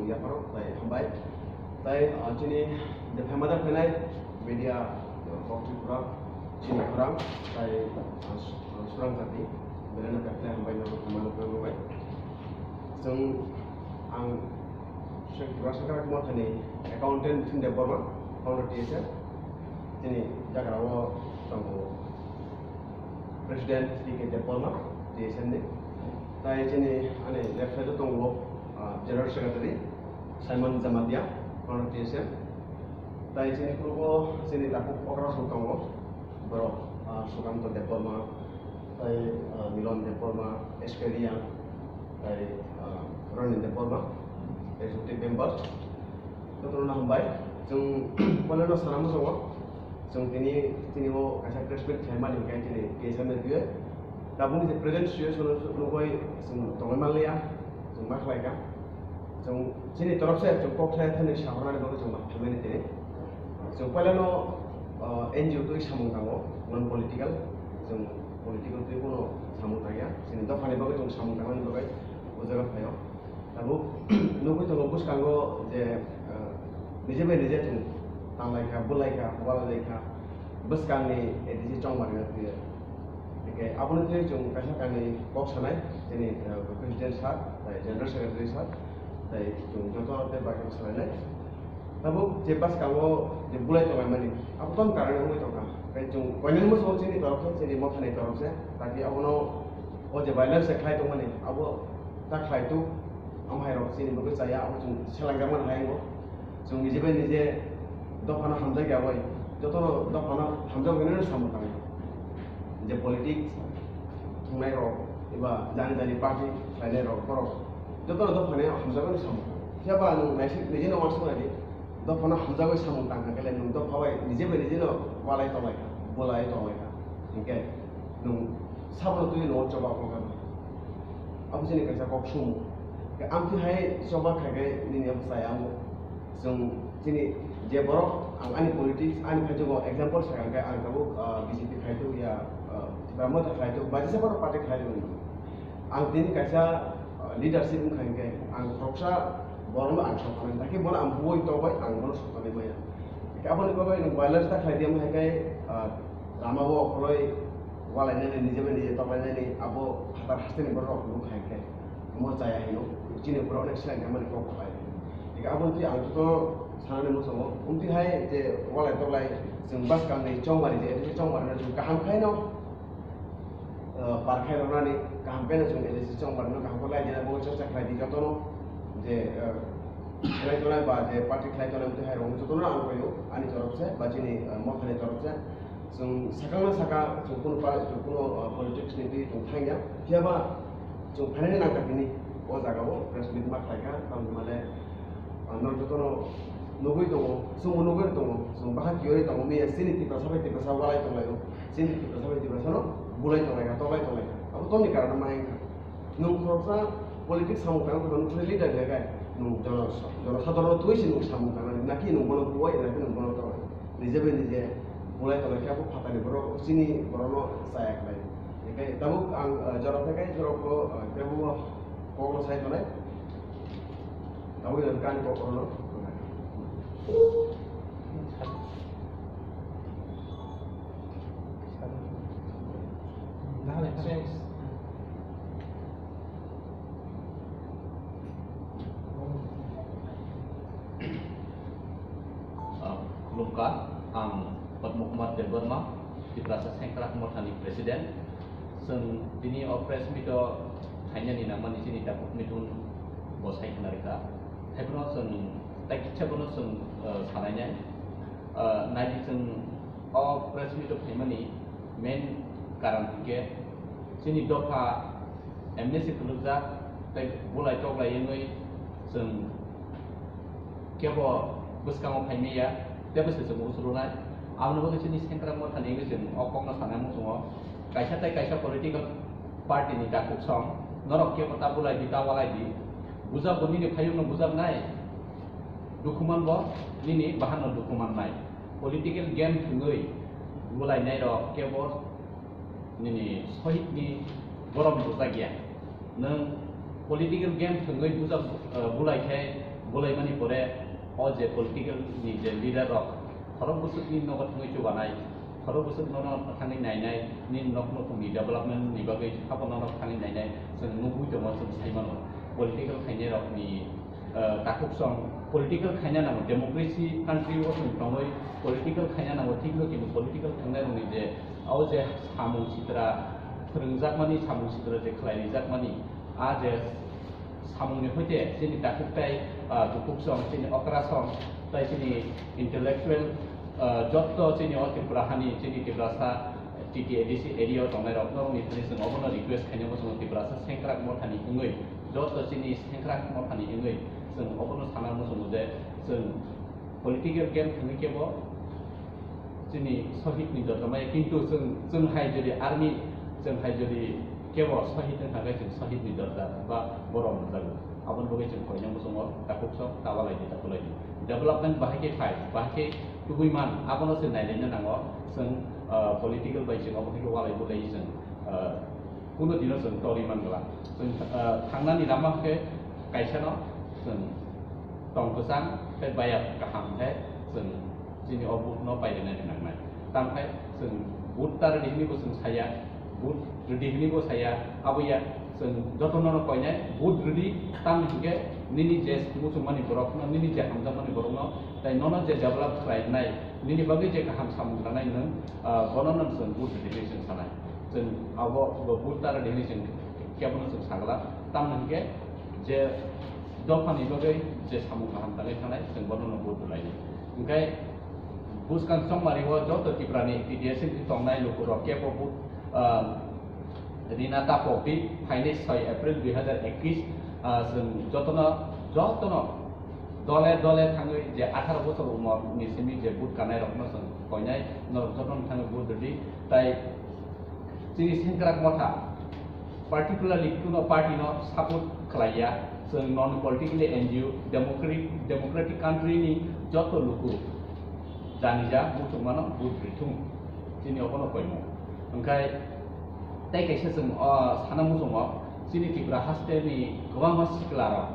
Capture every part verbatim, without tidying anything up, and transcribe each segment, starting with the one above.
Yapharo tai hambai. Tai, ah, chini je phaimada phainai media, ah, kok Tripura, chini khorang, tai, ah, su-, ah, surang jati, belai no kok tai hambai no phaimada phainai bai. Chwng ang Tripura Sakra Mothani accountant Mithun Debbarma, founder T S M. Chini jaga o tongo President P K Debbarma, T S M ni. Tai chini ani left side o tongo, ah, General Secretary Simon Jamatia, founder T S M. Tai chini purbo chini takhuk okra song tongo, borok, ah, Sukanto Debbarma, tai, ah, Milon Debbarma, S K Riang, tai, ah, Ronin Debbarma, executive member. Jotono hambai. Chwng poilano sana muchungo. Chwng tini, tini o kaisa press meet khlaimani hinkhe chini T S M ni twiwi. Tabukni je present situation o nugwi chwng tongwi manliya, chwng ma khlaikha. Chwng chini torop se chwng kok thaya thani sahornani bagwi chwng ma khlaimani tini. Chwng poilano, uh, N G O twi samung tango, non political. Chwng political twi bono samung tangya. Chini dophani bagwi chwng samung tangmani bagwi o jaga phaio. Tabuk nugwi tongo bwskango je, ah, nije bai nije chwng tanglai kha, bulai kha, walai lai kha, bwskangni A D C chongmani twiwi. Hingke abono twiwi chwng kaisa kainwi kok sanai, chini, ah, President sir, tai General Secretary sir, tai chwng joto tei baki salainai. Tabuk je bwskango je bulai tonglaimani, abo tong karani wngwi tongkha. Tei chwng koinani muchungo chini torok se, chini mothani torok se, taki abono o je violence khlai tongmani, abo ta khlai tu, omo hai rok chini bagwi chaya, abo chwng selengjakmani hai wngo. Chwng nije bai nije dophano hamjakya bai, jotono dophano hamjak hinwi samung tango. Je politics thwngnai rok, eba jani jani party khlainai rok, borok jotono dophani hamjakmani samung tango. Phiya ba nwng naisik nije no uansuk nai di, dophano hamjagwi samung tang kha khe le nwng dopha bai nije bai nije no walai tonglai kha, bulai tonglai kha. Hinkhe nwng sabono twi no choba kok kha. Abo chini kaisa kok sumu. Amtwi hai choba khai khe nini abo chaya wngo. Chwng chini je borok ang ani politics, ani phaijak o example sakha khe ang tabuk, ah, B J P khai tongo ya, ah, Tipra Motha khai tongo, ba jesa borok party khai tongo. Ang tini kaisa, ah, leadership wngkha hinkhe ang khoroksa borokno ang sokmanai, hakhe bono ang bui tokbai ang bono sokmanai maya. Hinkhe aboni bagwi nwng violence ta khlai di, omo hai khe, ah, lama o okoloi walainani, nije bai nije toklainani, abo phatar hasteni borok rok nukha hinkhe omo chaya hino, chini borok onek silang khe mani kok khlai. Hinkhe aboni twi ang joto sanani muchungo, omtwi hai je walai toklai chwng bwskangni chongmani je, chongmani chwng kaham khaino, ah, par khai rwnani kaham khe no chwng A D C chongmani no kaham khe lai dina bo chesta khlai di jotono je, ah, khlai tongnai ba je party khlai tongnai mtwi hai rok jotono ang koyo ani torop se ba chini, ah, mothani torop se chwng sakang na saka chwng kunu pa-, chwng kunu, ah, politics ni twi chwng thangya phiya ba chwng phainani nangkha tini o jaga o press meet ma khlai kha tamni male. Ang norok jotono nugwi tongo, chwngbo nugwi tongo, chwng bahai kiui tongo, miya chini Tiprasa bai Tiprasa walai tonglaio, chini Tiprasa bai Tiprasano bulai tonglaikha, toklai tonglaikha. Abo tamni karano ma wngkha? Nwng khoroksa politics samung tangwi tongkha, nwng khoroksa leader khe khe, nwng jono-, jonosadharono twiwi se nwng samung tangnani, naki nwng bono buwai, naki nwng bono toklai. Nije bai nije bulai tonglaikhe abo phatani borok, chini borokno chaya khlai. Hinkhe tabuk ang, ah, jora phai khe jorokno, ah, kebo kokno sai tonai. Tabuk yang kan kok kono. Ah, khulumkha, ang Padma Kumar Debbarma, Tiprasa Sengkrak Mothani President. Chwng tini o press meet o khainani nangmani chini takhuk mithun bo sai khna rikha. Haiphano chwng tai kitsa bono chwng, eh, sanainai. Eh, naidi chwng o press meet o phaimani main karon hinkhe chini dopha M N C phunukjak tei bulai toklai wngwi chwng kebo bwskango phaimaya, tei bwsai chwng usurunai. Aboni bagwi chini Sengkrak Mothani wngwi chwng o kokno sanai muchungo. Kaisa tei kaisa political party ni takhuk song, norok kebo ta bulai di, ta walai di. Bujak bo nini phayungno bujaknai, dukhu man bo nini bahanno dukhu mannai. Political game thwngwi bulainai rok kebo nini sohitni borom rwjakya. Nwng political game thwngwi bujak, eh, bulai khe Bolaimani pore o je political ni je leader rok khorok bwswk ni nogo thangwi chubanai, khorok bwswk nono thangwi nainai, nini nok nukhung ni development ni bagwi abo nono thangwi nainai, chwng nugwi tongo, chwng sai mano. Political khainai rok ni, eh, takhuk song political khaina nango, democracy country o chwng tongwi political khaina nango, thikno kintu political khainai rok ni je o je samung sitra phwrwngjakmani, samung sitra je khlai rijakmani, a je samungni hoite chini takhuk tai, ah, bukhuk song, chini okra song, tai chini intellectual, ah, jotto chini o Tripura hani, chini Tiprasa T T A D C area o tongnai rok norokni thani chwng obono request khaina muchungo Tiprasa sengkrak mothani wngwi, jotto chini sengkrak mothani wngwi chwng obono sana muchungo je chwng political game thwngwi kebo chini sohid ni dorja maya, kintu chwng, chwng hai jodi army, chwng hai jodi kebo sohid wngkha khe chwng sohid ni dorja ba borok rwjago. Aboni bagwi chwng koinai muchungo takhuk sok ta walai di, ta khulai di. Development bahai khe phai, bahai khe tubui man, abono se nailaina nango. Chwng, ah, political bai chwng obo khe walai bulai chwng, ah, kuno dino chwng tori man gala. Chwng, ah, thangnani lama khe kaisano chwng tong kwchang tei bayap kaham khe chwng chini o vote no pairina nangnai. Tamkhe chwng vote ta rwdi hwnwi bo chwng saya, vote rwdi hwnwi bo saya, abo ya chwng jotono no koinai vote rwdi, tamni hwnkhe nini je muchungmani borokno, nini je hamjakmani borokno, tei nono je develop khlainai, nini bagwi je kaham samung tanai nwng, ah, bono no chwng vote rwdi hwnwi chwng sanai. Chwng abo bo vote ta rwdi hwnwi chwng kebono chwng sagla, tamni hwnkhe je dophani bagwi je samung kaham tanwi thanai, chwng bono no vote rwlainai. Hwnkhe bwskang chongmari o joto Tripura ni T T A C ni tongnai lukurok kebo vote, ah, rina ta pokdi, phainai soi April dui hazar ekis, ah, chwng jotono, jotono dole dole thangwi je atharo bosor umor ni simi je vote kanai rokno chwng koinai, norok jotono thangwi vote rwdi. Tai chini sengkrak motha, particularly kuno party no support khlaiya, chwng non politically N G O, democratic, democratic country ni joto luku janija muchungmano vote rithung, chini obono koimung. Hwnkhe tei kaisa chwng, o, sana muchungo, chini Tripura haste ni kwbangma sikla rok,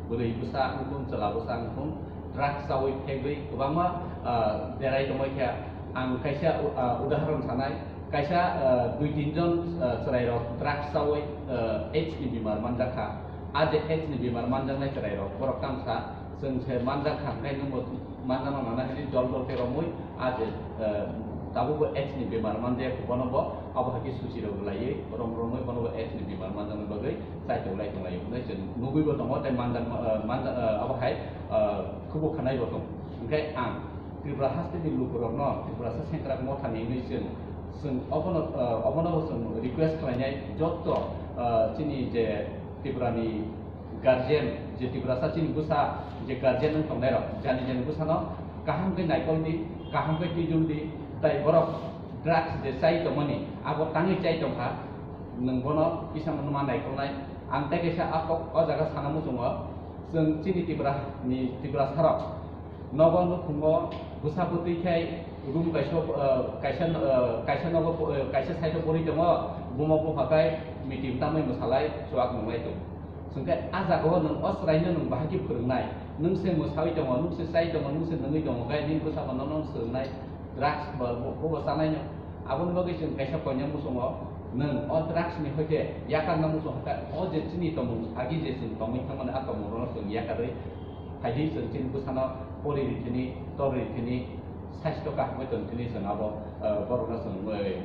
bwrwi bwsa wngthung, chwla bwsa wngthung, drugs chawi phegwi kwbangma, ah, berai tongbai kha. Ang kaisa, ah, udahoron sanai, kaisa, ah, dui tin jon, ah, chwrairok drugs chawi, ah, AIDS ni bimar manjak kha. A je AIDS ni bimar manjaknai chwrairok, borok tamsa chwng se manjak kha, hwnkhe nwngbo manjakno nana hwnwi dol dol khe romwi a je, ah, tabukbo AIDS ni bimar manjak bono bo abo hai khe suchi rok laiwi rom romwi bono bo AIDS ni bimar manjaknai bagwi chaitok lai tong laio hwnwi chwng nugwi bo tongo tei manjak, ah, manjak, ah, abo hai, ah, khubuk khanai bo tong. Hwnkhe ang Tripura haste ni lukurokno Tripurasa sengkrak mothani hwnwi chwng, chwng obono, ah, obono bo chwng request khlainai jotto, ah, chini je Tripura ni guardian, je Tiprasa chini bwsa je guardian wng tongnai rok, jani jani bwsano kaham khe naikol di, kaham khe twijul di, tai borok drugs je chai tongmani abo tangwi chai tongkha, nwng bono kisa ma naikolnai. Ang tei kaisa a kok o jaga sana muchungo, chwng chini Tripura ni Tiprasa rok nogo nukhungo bwsa bwtwi khai room kaisa, eh, kaisa, eh, kaisa nogo, eh, kaisa side o pori tongo, buma bupha khai meeting tamwi mwsalai chuak nunglai tong. Chwngkhe a jagao nwng o chwraino nwng bahai khe phwrwngnai, nwng se mwsawi tongo, nwng se chai tongo, nwng se nungwi tongo, khai nini bwsano nono swrwngnai, drugs ba bo, bo, bo chanaino. Aboni bagwi chwng kaisa koinai muchungo, nwng o drugs ni hoite yakarna muchung kha, o je chini tongmung agi je chwng tongwi thangmani a tongmung rono chwng yakarwi phaidi chwng chini bwsano pori rithini, tor rithini, saisto kaham bai tong thini chwng abo, eh, borokno chwng, eh,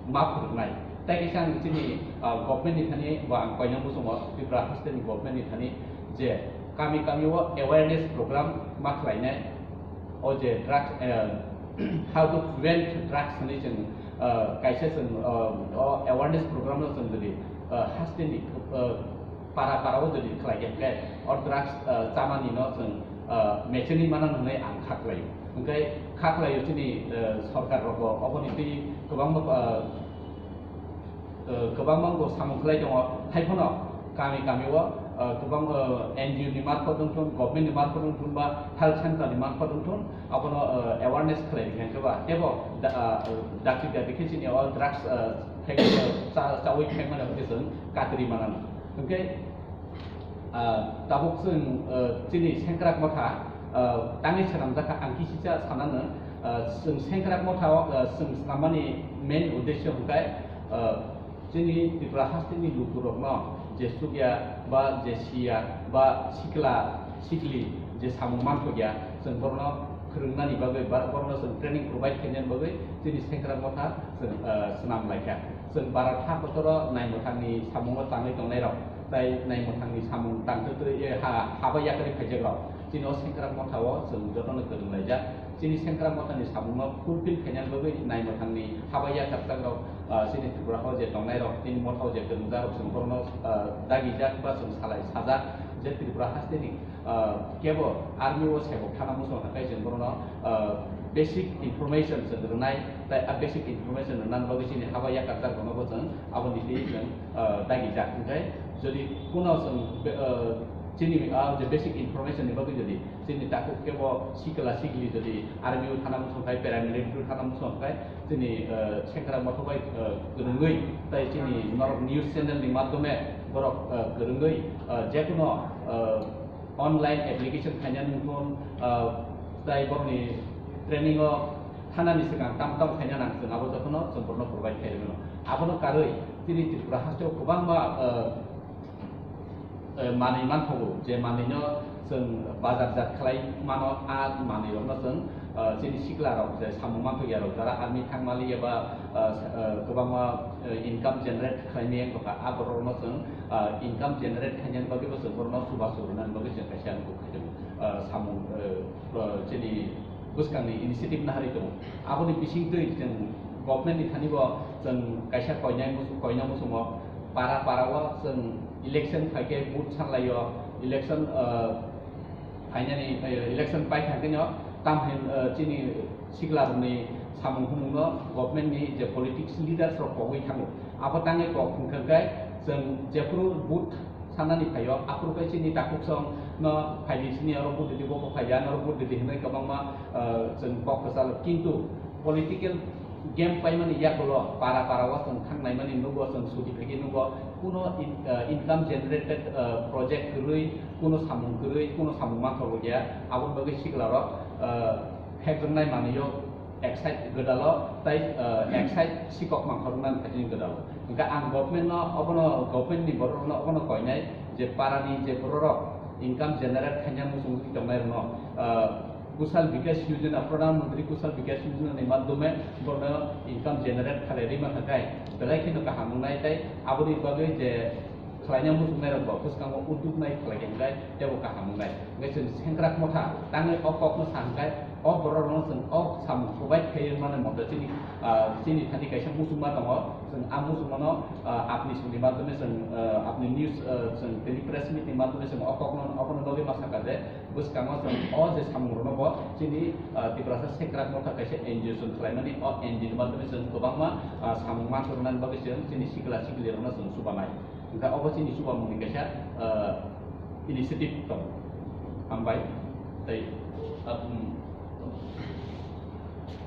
ma phwrwngnai. Tei kaisa ang chini, ah, government ni thani bo ang koinai muchungo, Tripura haste ni government ni thani je kami kami o awareness program ma khlainai. O je drugs, eh, how to prevent drugs hwnwi chwng, eh, kaisa chwng, eh, o awareness program no chwng jodi, eh, haste ni, eh, para para o jodi khlai khe hwnkhe o drugs, eh, chamani no chwng, eh, mecheni mana hwnwi ang kha khlaio. Hwnkhe kha khlaio chini, eh, sorkar rogo oboni twi kwbangma, eh, eh, kwbangma bo samung khlai tongo. Haiphano kami kami o, eh, kwbang, eh, N G O ni marphat wngthun, government ni marphat wngthun ba health center ni marphat wngthun, abono, eh, awareness khlai rikha hwnkhe ba tebo da-, ah, dakti dakti khe chini o drugs, eh, phek-, cha-, chawi phekmani hwnkhe chwng katri manano. Hwnkhe Ah, tabuk chwng, ah, chini Sengkrak Motha, ah, tangwi swnamjakha, ang kisisa sanano, ah, chwng Sengkrak Motha o, ah, chwng swnammani main uddesyo hwnkhe, ah, chini Tripura hasteni lukurokno je chukya ba je siya ba sikla sikli je samung manthokya, chwng borokno phwrwngnani bagwi ba borokno chwng training provide khainani bagwi chini Sengkrak Motha chwng, ah, swnam laikha. Chwng bara tha kotoro nai mwthangni samungo tangwi tongnairok tei nai mwthangni samung tangtwtwi, eh, ha, haba yakarwi phaijakrok. Chini o Sengkrak Motha o chwng jotono kwrwng laijak. Chini Sengkrak Mothani samungno fulfill khainani bagwi nai mwthangni haba yakarjakrok, ah, chini Tripura o je tongnairok, chini Motha o je kwrwngjakrok chwng borokno, ah, dagijak ba chwng salai sajak je Tripura hasteni, ah, kebo army o sebok thana muchung hwnkhe chwng borokno, ah, basic information chwng rwnai, tei a basic information rwnani bagwi chini haba yakarjak rokno bo chwng aboni twi chwng, ah, dagijak. Hwnkhe jodi kuno chwng be-, ah, chini, ah, je basic information ni bagwi jodi chini takhuk kebo sikla sikli jodi army o thana muchung khai, paramilitary o thana muchung khai, chini, ah, Sengkrak Motha bai, ah, kwrwngwi tei chini norok news channel ni madhyome borok, ah, kwrwngwi, ah, jekuno, ah, online application khainani wngthun, ah, tei borokni training o thanani swkang tam tam khaina nang chwng abo jotono chwng borokno provide khairwino. Abono karwi chini Tripura hasteo kwbangma, ah, eh, manwi manthogo, je manwino chwng bazarjat khlai mano, a manwirokno chwng, eh, chini siklarok je samung manthokya rok, jara army thangmali eba, eh, eh, kwbangma, eh, income generate khlaimaya wngkha, a borokno chwng, eh, income generate khainani bagwibo chwng borokno chubachu rwnani bagwi chwng kaisa ang kok khaijak, eh, samung, eh, eh, chini bwskangni initiative naharwi tongo. Aboni bisingtwi chwng government ni thani bo chwng kaisa koinai musu-, koina muchungo para para o chwng election phaikhe vote sanlaio, election, ah, phainani, eh, election paithangkheno tamhin, eh, chini siklarokni samung humungno government ni je politics leaders rok kogwi thango. Abo tangwi kok hwnkhe chwng jephuru vote sanani phaio, aphuru khe chini takhuk song no phaidi sini oro vote ridi, bo phaidi, ano oro vote ridi hinwi kwbangma, eh, chwng kok kwchalo. Kintu political game paimani yagulo para para o chwng thangnaimani nugo, chwng suti phaikhe nugo, kuno in-, eh, income generated, eh, project kwrwi, kuno samung kwrwi, kuno samung manthogo ya, aboni bagwi siklarok, eh, phekjaknai manwio excite gwdalo tei, eh, excite sikok mangkhoroknani phaising gwdalo. Hwnkhe ang government no obono, government ni borok rokno obono koinai je para ni je borok rok income generate khaina muchung tongnairokno, eh, Kushal Vikas Yojana, Pradhan Mantri Kushal Vikas Yojana ni madhyome borokno income generate khalai rima khakai belai kheno kaham wngnai tei aboni bagwi je khlaina muchungnairok bo bwskango udduk nai khlai khe hwnkhe teibo kaham wngnai. Hwnkhe chwng Sengkrak Motha tangwi o kokno sa hwnkhe o borok rokno chwng o samung provide khlaiwi mani moto chini, ah, chini thani kaisa muchungma tongo. Chwng a muchungmano, ah, apni songni madhyome chwng, ah, apni news, ah, chwng tini press meet ni madhyome chwng o kokno obono bagwi ma sakha je bwskango chwng o je samung rokno bo chini, ah, Tiprasa Sengkrak Motha kaisa N G O chwng khlaimani, o N G O ni madhyome chwng kwbangma, ah, samung ma rwnani bagwi chwng chini sikla sikli rokno chwng chubanai. Hwnkhe obo chini chubamungni kaisa, ah, initiative tong. Hambai. Tei, ah, um,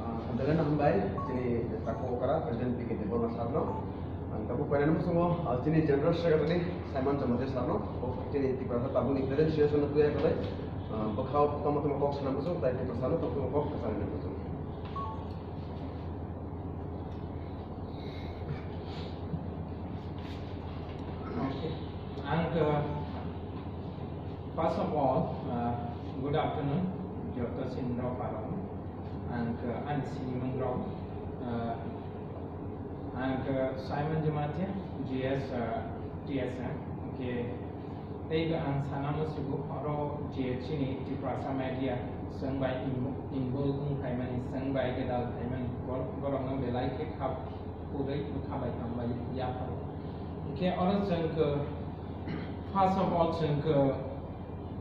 Ah, belai no hambai, chini takhuk okra, President P K Debbarma sir no. Ang tabuk painani muchungo, ah, chini General Secretary Simon Jamatia sir no, bo chini Tiprasa tabukni President Association no tuya kwlai, ah, bwkhao tamo tamo kok sana muchung, tai Tiprasa no tamo tamo kok sana muchung. Okay. Ang, uh, first of all, uh, good afternoon, joto sinrok parong. Ang, uh, ani sinimung rok, uh, ang, uh, Simon Jamatia, G S, uh, T S M. Okay. Teibo ang sana musugo oro je chini Tiprasa media chwng bai invo-, involve wng phaimani, chwng bai gwdal phaimani, bor-, borokno belai khe khap kwrwi bwkha bai tang bai yapharo. Hwnkhe oro chwng khe, first of all, chwng khe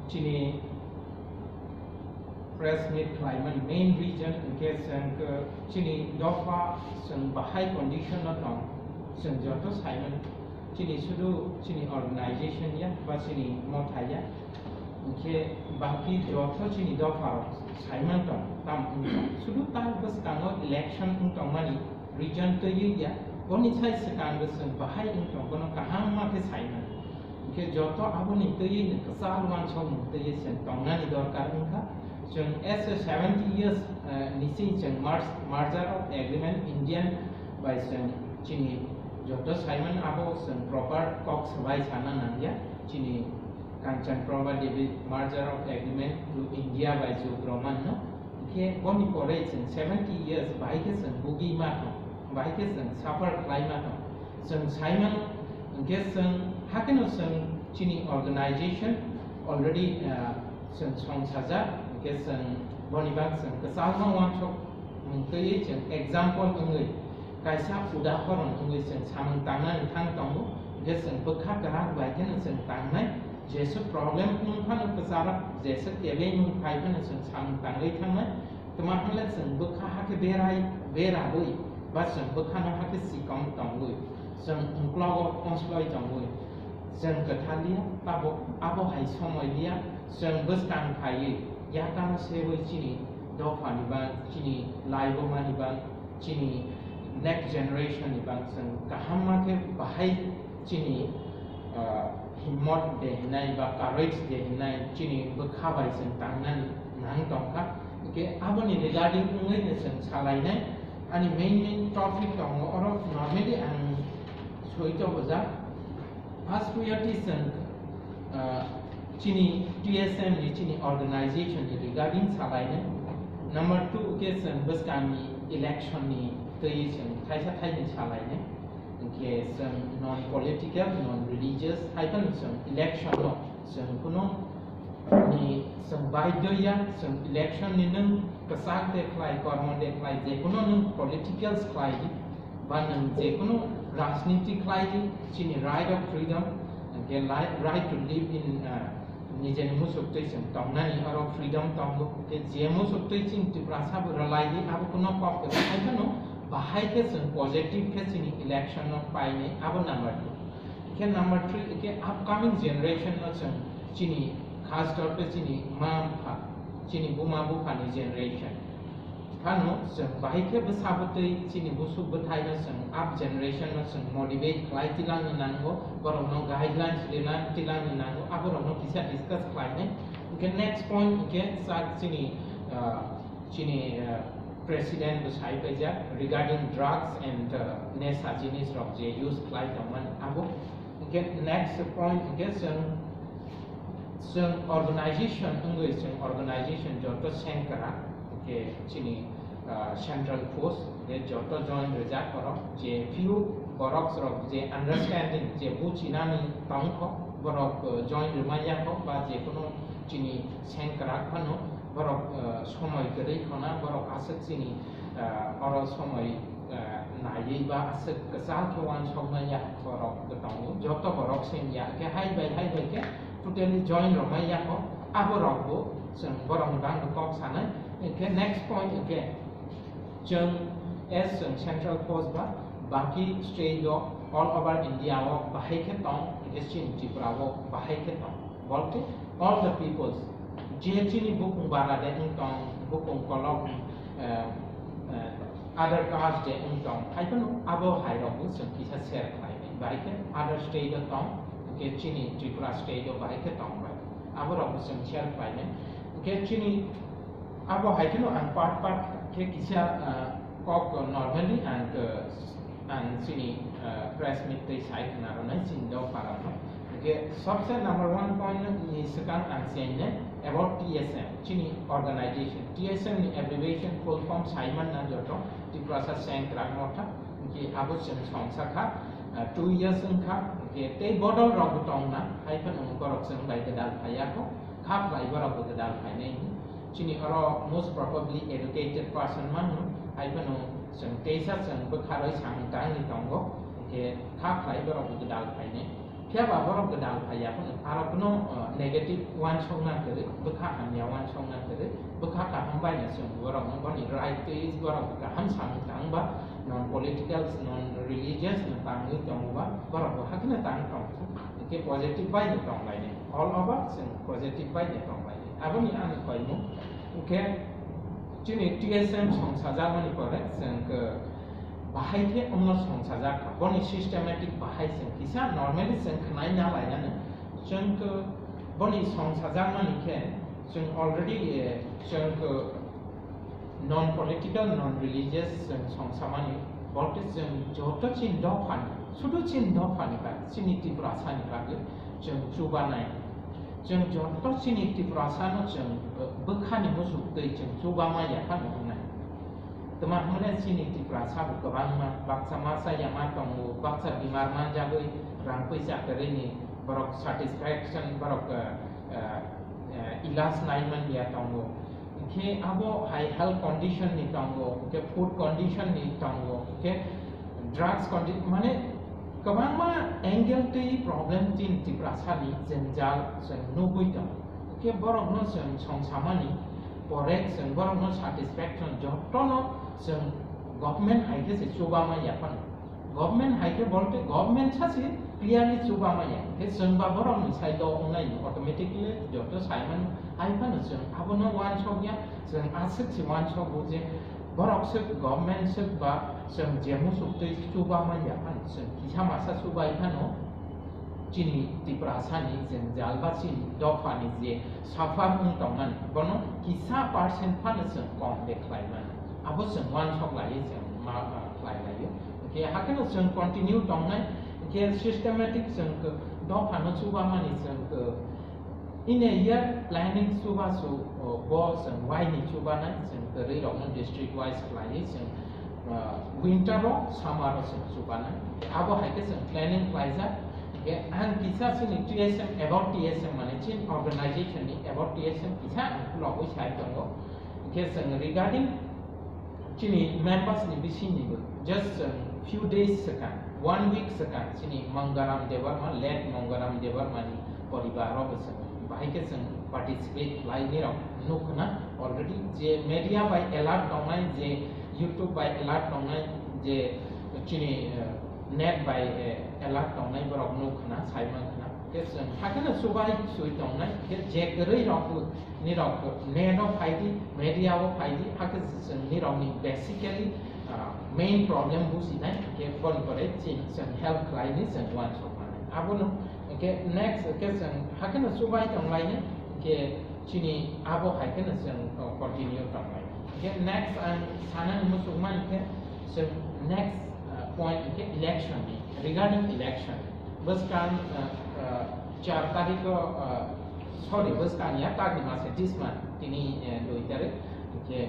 chini press meet khlaimani main reason hwnkhe chwng khe chini dopha chwng bahai condition no tong, chwng joto saimani. Chini sudu chini organization ya ba chini motha ya, hwnkhe baki joto chini dopha rok saiman tong, tam wng tong. Sudu ta bwskango election wng tongmani reason twiwi ya, boni sai swkang bwswng bahai wng tong, bono kaham ma khe saiman. Khe joto aboni twiwi kwchal uansukmung twiwi chwng tongnani dorkar wngkha. Chwng as a seventy years, eh, ni sini chwng merge-, merger of agreement Indian bai chwng chini joto saimano abo chwng proper kok swbai sana nangya. Chini Kanchan Prabha Devi merger of agreement to India bai Jug Roman no. Khe boni pore chwng seventy years bai khe chwng bugwi ma thang, bai khe chwng suffer khlai ma thang. Chwng saimano, hwnkhe chwng hakheno chwng chini organization already, ah, chwng songsajak, hwnkhe chwng boni bak chwng kwchangma uansuk mung twiwi chwng example wngwi kaisa udahoron wngwi chwng samung tangnani thang tongo, hwnkhe chwng bwkha kwrak bai kheno chwng tangnai, jeswk problem wng phano kwcharok, jeswk kebengmung phai phano chwng samung tangwi thangnai. Twma hwnle chwng bwkha hakhe berai, beragwi, ba chwng bwkhano hakhe sikong tongwi, chwng uklogo konsloi tongwi, chwng kwthaliya, abo, abo hai somoi liya, chwng bwskang phaiwi, yakano sewi chini dophani bang, chini laibumani bang, chini next generation ni bang chwng kaham ma khe bahai chini, ah, himmot de hinai ba courage de hinai chini bwkha bai chwng tangnani nang tongkha. Hwnkhe aboni regarding wngwi no chwng salainai. Ani main main topic tongo, oro normally ang soi tobojak. First priority chwng, ah, chini T S M ni chini organization ni regarding salainai. Number two khe chwng bwskangni election ni twi chwng thaisa thaini salainai. Hwnkhe chwng non political, non religious, hai phano chwng election no chwng kuno ni chwng baidyo ya, chwng election ni nwng kwchak de khlai, kormo de khlai, je kuno nwng political khlai di, ba nwng je kuno rajniti khlai di, chini right of freedom, hwnkhe li-, right to live in, uh, nijeni musuktwi chwng tongnani oro freedom tongo, hwnkhe je musuktwi chini Tiprasa bo rwlai di, abo kuno kok kwchak hai phano bahai khe chwng positive khe chini election no painai, abo number two. Hwnkhe number three, hwnkhe upcoming generation no chwng chini khas tor khe chini ma bupha, chini buma buphani generation. Phano chwng bahai khe bwsa bwtwi chini busuk bwthai no chwng up generation no chwng motivate khlai tilangni nango, borok no guidelines rina tilangni nango, aborok no kisa discuss khlainai. Hwnkhe next point hwnkhe chak chini, ah, chini, ah, president bo sai paijak regarding drugs and, ah, nesa jinis rok je use khlai tongmani abo. Hwnkhe next point hwnkhe chwng, chwng organization wngwi chwng organization joto sengkrak hwnkhe chini, ah, central force je joto join rijak borok je few borok rok je understanding je buchinani tongkho borok, ah, join rwmai yakho ba je kono chini sengkrak phano borok, ah, somoi kwrwi khona borok aswk chini, ah, oro somoi, ah, naiwi ba aswk kwchal khe uansuknai ya borok bo tongo, joto borok seng ya khe hai bai hai bai khe totally join rwmai yakho, abo rok bo chwng borokni bangno kok sanai. Hwnkhe next point hwnkhe chwng as chwng central force ba baki state o all over India o bahai khe tong, hwnkhe chini Tripura o bahai khe tong. Bolte all the peoples, je chini bukung bara de wng tong, bukung kolok, eh, eh, other caste de wng tong, hai phano abo hai rok bo chwng kisa share khlai nai. Bahai khe other state o tong, hwnkhe chini Tripura state o bahai khe tong bai. Abo rok bo chwng share khlai nai. Hwnkhe chini abo hai kheno ang part part khe kisa, ah, kok normally ang, ah, ang chini, ah, press meet tei sai khna rwnai chini dopha rokno. Hwnkhe sobse number one point ni swkang ang chainai about T S M, chini organization. T S M ni abbreviation full form sai manna joto Tiprasa Sengkrak Motha. Hwnkhe abo chwng songsa kha, ah, two years wngkha. Hwnkhe tei bodol rok bo tongna, hai phano borok chwng bai gwdal phai yakho, kha khlai borok bo gwdal phainai. Chini oro most probably educated person mano, hai phano chwng teisa chwng bwkha roi samung tangwi tongo, hwnkhe kha khlai borok bo gwdal phainai. Phiya ba borok gwdal phai ya phano, aro phano, uh, negative uansukna kwrwi, bwkha hamya uansukna kwrwi, bwkha kaham bai no chwng borokno boni right twi borok kaham samung tang ba, non political, non religious no tangwi tongo ba, borok bo hakheno tang tong kha. Hwnkhe positive bai no tong lainai. All over chwng positive bai no tong lainai. Aboni ani koimung. Hwnkhe chini T S M songsajakmani pore chwng, uh, bahai khe wngno songsajak kha. Boni systematic bahai chwng kisa normally chwng khwnai na lainani. Chwng khe boni songsajakmani khe chwng already, eh, chwng khe non political, non religious chwng songsamani, bolte chwng joto chini dophani, sudu chini dophani bagwi, chini Tiprasani bagwi chwng chubanai. Chwng joto chini Tiprasano chwng, eh, bwkhani muchuk twi chwng chubama yaphano wngnai. Twma hwnle chini Tiprasa bo kwbangma baksa masa yama tongo, baksa bimar manjagwi rang puisa kwrwini borok satisfaction, borok, eh, eh, eh, ilaj naiman ya tongo. Hwnkhe abo hai health condition ni tongo, hwnkhe food condition ni tongo, hwnkhe drugs condi-, mane kwbangma angle twi problem chini Tiprasa ni jwngjal chwng nugwi tongo. Hwnkhe borokno chwng songsamani pore chwng borokno satisfaction jotono chwng government hai khe se chubama yaphano. Government hai khe bolte government sa se clearly chubama ya. Hwnkhe chwng ba borokni side o wngnai automatically joto saimano. Hai phano chwng abono uansuk ya, chwng aswk se uansugo je borok swk government swk ba chwng je muchuk twi chubama ya phano chwng kisa masa chubai phano chini Tiprasani jwngjal ba chini dophani je suffer wng tongmani, bono kisa percent phano chwng kom de khlaimani. Abo chwng uansuk laiwi chwng ma, ma khlai laio. Hwnkhe hakheno chwng continue tongnai, hwnkhe systematic chwng khe dophano chubamani chwng khe in a year planning chubasu, o, bo chwng waini chubanai, chwng kwrwi rokno district wise khlaiwi chwng, ah, winter o, summer o chwng chubanai. Abo hai khe chwng planning khlaijak. Hwnkhe ang kisa chini T S M, about T S M mane chini organization ni about T S M kisa ang khulogwi sai tongo. Hwnkhe chwng regarding chini members ni bisingni bo just, um, few days swkang, one week swkang chini Mangaram Debbarma, late Mangaram Debbarma ni poribar rok bo chwng bahai khe chwng participate khlai ni rok nuk khna already, je media bai alert tongnai, je YouTube bai alert tongnai, je chini, uh, net bai, eh, alert tongnai borok nuk khna, sai man khna. Hwnkhe chwng hakheno chubai chui tongnai, hwnkhe je kwrwi rok bo nirok net o phai di, media o phai di, hakhe chwng nirokni basically, ah, main problem buji nai, hwnkhe boni pore chini chwng help khlai ni chwng uansuk manai. Abono hwnkhe next hwnkhe chwng hakheno chubai tong lai nai, hwnkhe chini abo hai kheno chwng, oh, continue tong lai. Hwnkhe next ang sana ni muchung man khe chwng next, ah, point hwnkhe election ni, regarding election. Bwskang, ah, ah, char tarikh o, ah, sorry, bwskang ya, tagni masa, this month, tini, eh, dui tarikh, hwnkhe,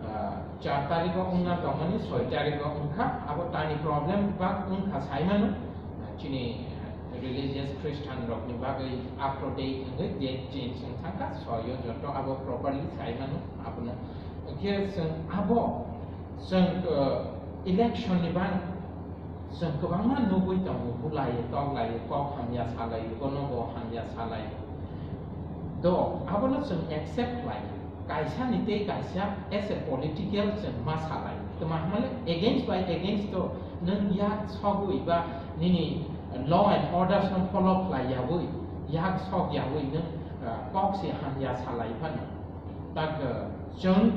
ah, char tarikh o wngna tongmani, soi tarikh o wngkha, abo tani problem bak wngkha saimano, ah, chini, eh, religious Christian rokni bagwi up to date wngwi date change wng thangkha, soi o joto abo properly saimano, abono. Hwnkhe chwng abo, chwng, ah, election ni bang Chwng kwbangma nugwi tongo, bulai, toklai, kok hamya salai, bono bo hamya salai. Do, abono chwng accept khlai. Kaisa ni tei kaisa as a political chwng ma salai. Tma hwnmale against by against to nwng yak sogwi ba nini law and orders no follow khlai yawi, yak sok yawi nwng, ah, kok se hamya salai phano. Tak, eh, chwng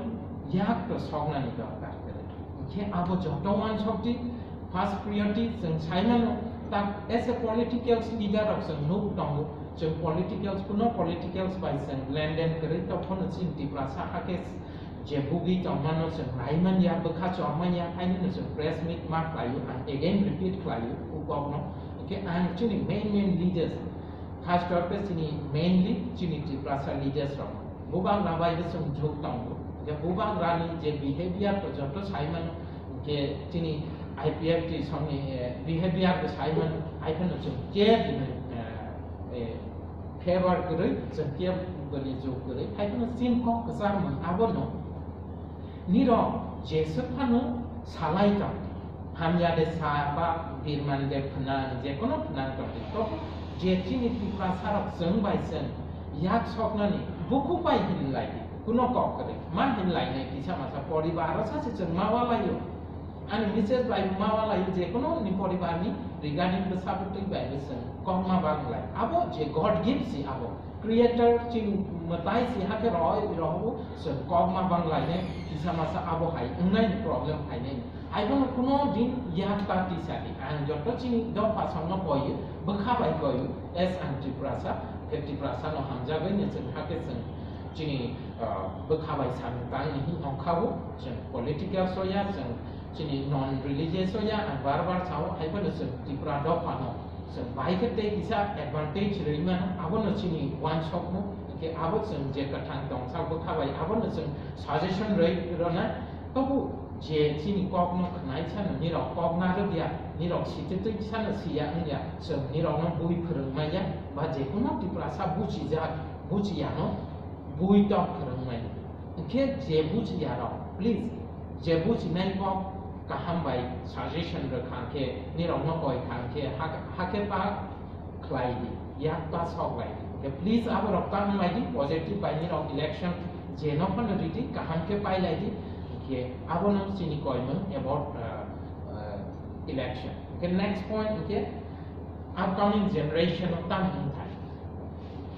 yak to soknani dorkar kwrwi. Hwnkhe abo joto uansukdi, first priority chwng saimano, tak as a political leader rok chwng nuk tongo, chwng politicals, kuno politicals bai chwng lenden kwrwi, tongphano chini Tiprasa hakhe je bugwi tongmano chwng naiman ya, bwkha chorman ya, haino chwng press meet ma khlaio, ang again repeat khlaio, o kokno. Hwnkhe ang chini main main leaders, first of all chini mainly chini Tiprasa leaders rok. Bubagra bai bo chwng jhuk tongo. Je bubagrani je behavior to joto saimano, je chini I P F T songni, eh, behavior bo saimano, haiphano chwng care bini, eh, eh, favor kwrwi, chwng care bini jhuk kwrwi, haiphano chini kok kwchangmung abono. Nirok jeswk phano salai tong. Hamya de sa ba birman de phnang, je kono phnang tong di. To je chini Tiprasa rok chwng bai chwng yak soknani bukhuk bai hinlai di. Kuno kok kwrwi ma hinlai nai kisa masa poribar o sa se chwng ma walaio. Ani message bai ma walaio je kono ni poribar ni regarding bwsa bwtwi bai bwswng kok ma banglai. Abo je God gift si abo. Creator chini mwtai si hakhe rohoi rohoi chwng kok ma banglai nai kisa masa abo hai wngnai problem hai nai. Haiphano kuno din yak ta tisa di. Ang joto chini dopha songno koyu, bwkha bai koyu, as ang Tiprasa, khe Tiprasa no hamjagwi ni chwng hakhe chwng chini, ah, bwkha bai samung tang ni hin ongkha bo, chwng political soya, chwng chini non religious soya, ang bar bar sao, haiphano chwng Tipra dopha no. Chwng bai khe tei kisa advantage rwi mano, abono chini uansukmung, hwnkhe abo chwng je kwthang tongsa bwkha bai, abono chwng suggestion rwi rwna, tobu je chini kokno khwnai sano nirok kok narwkya, nirok sititwi sano siya wngya, chwng nirokno bui phwrwng manya, ba jekono Tiprasa buchijak, buchiyano bui tok phwrwng manya. Hwnkhe je buchiyarok, please, je buchinai kok kaham bai suggestion rwkha khe, nirokno koi kha khe, ha-, hakhe pa khlai di, yak pa sok lai di. Hwnkhe please aborok tang lai di, positive bai nirok election je no phano ridi, kaham khe pai lai di. Hwnkhe abono chini koimung about, uh, uh, election. Hwnkhe next point hwnkhe upcoming generation o tamo wngthai.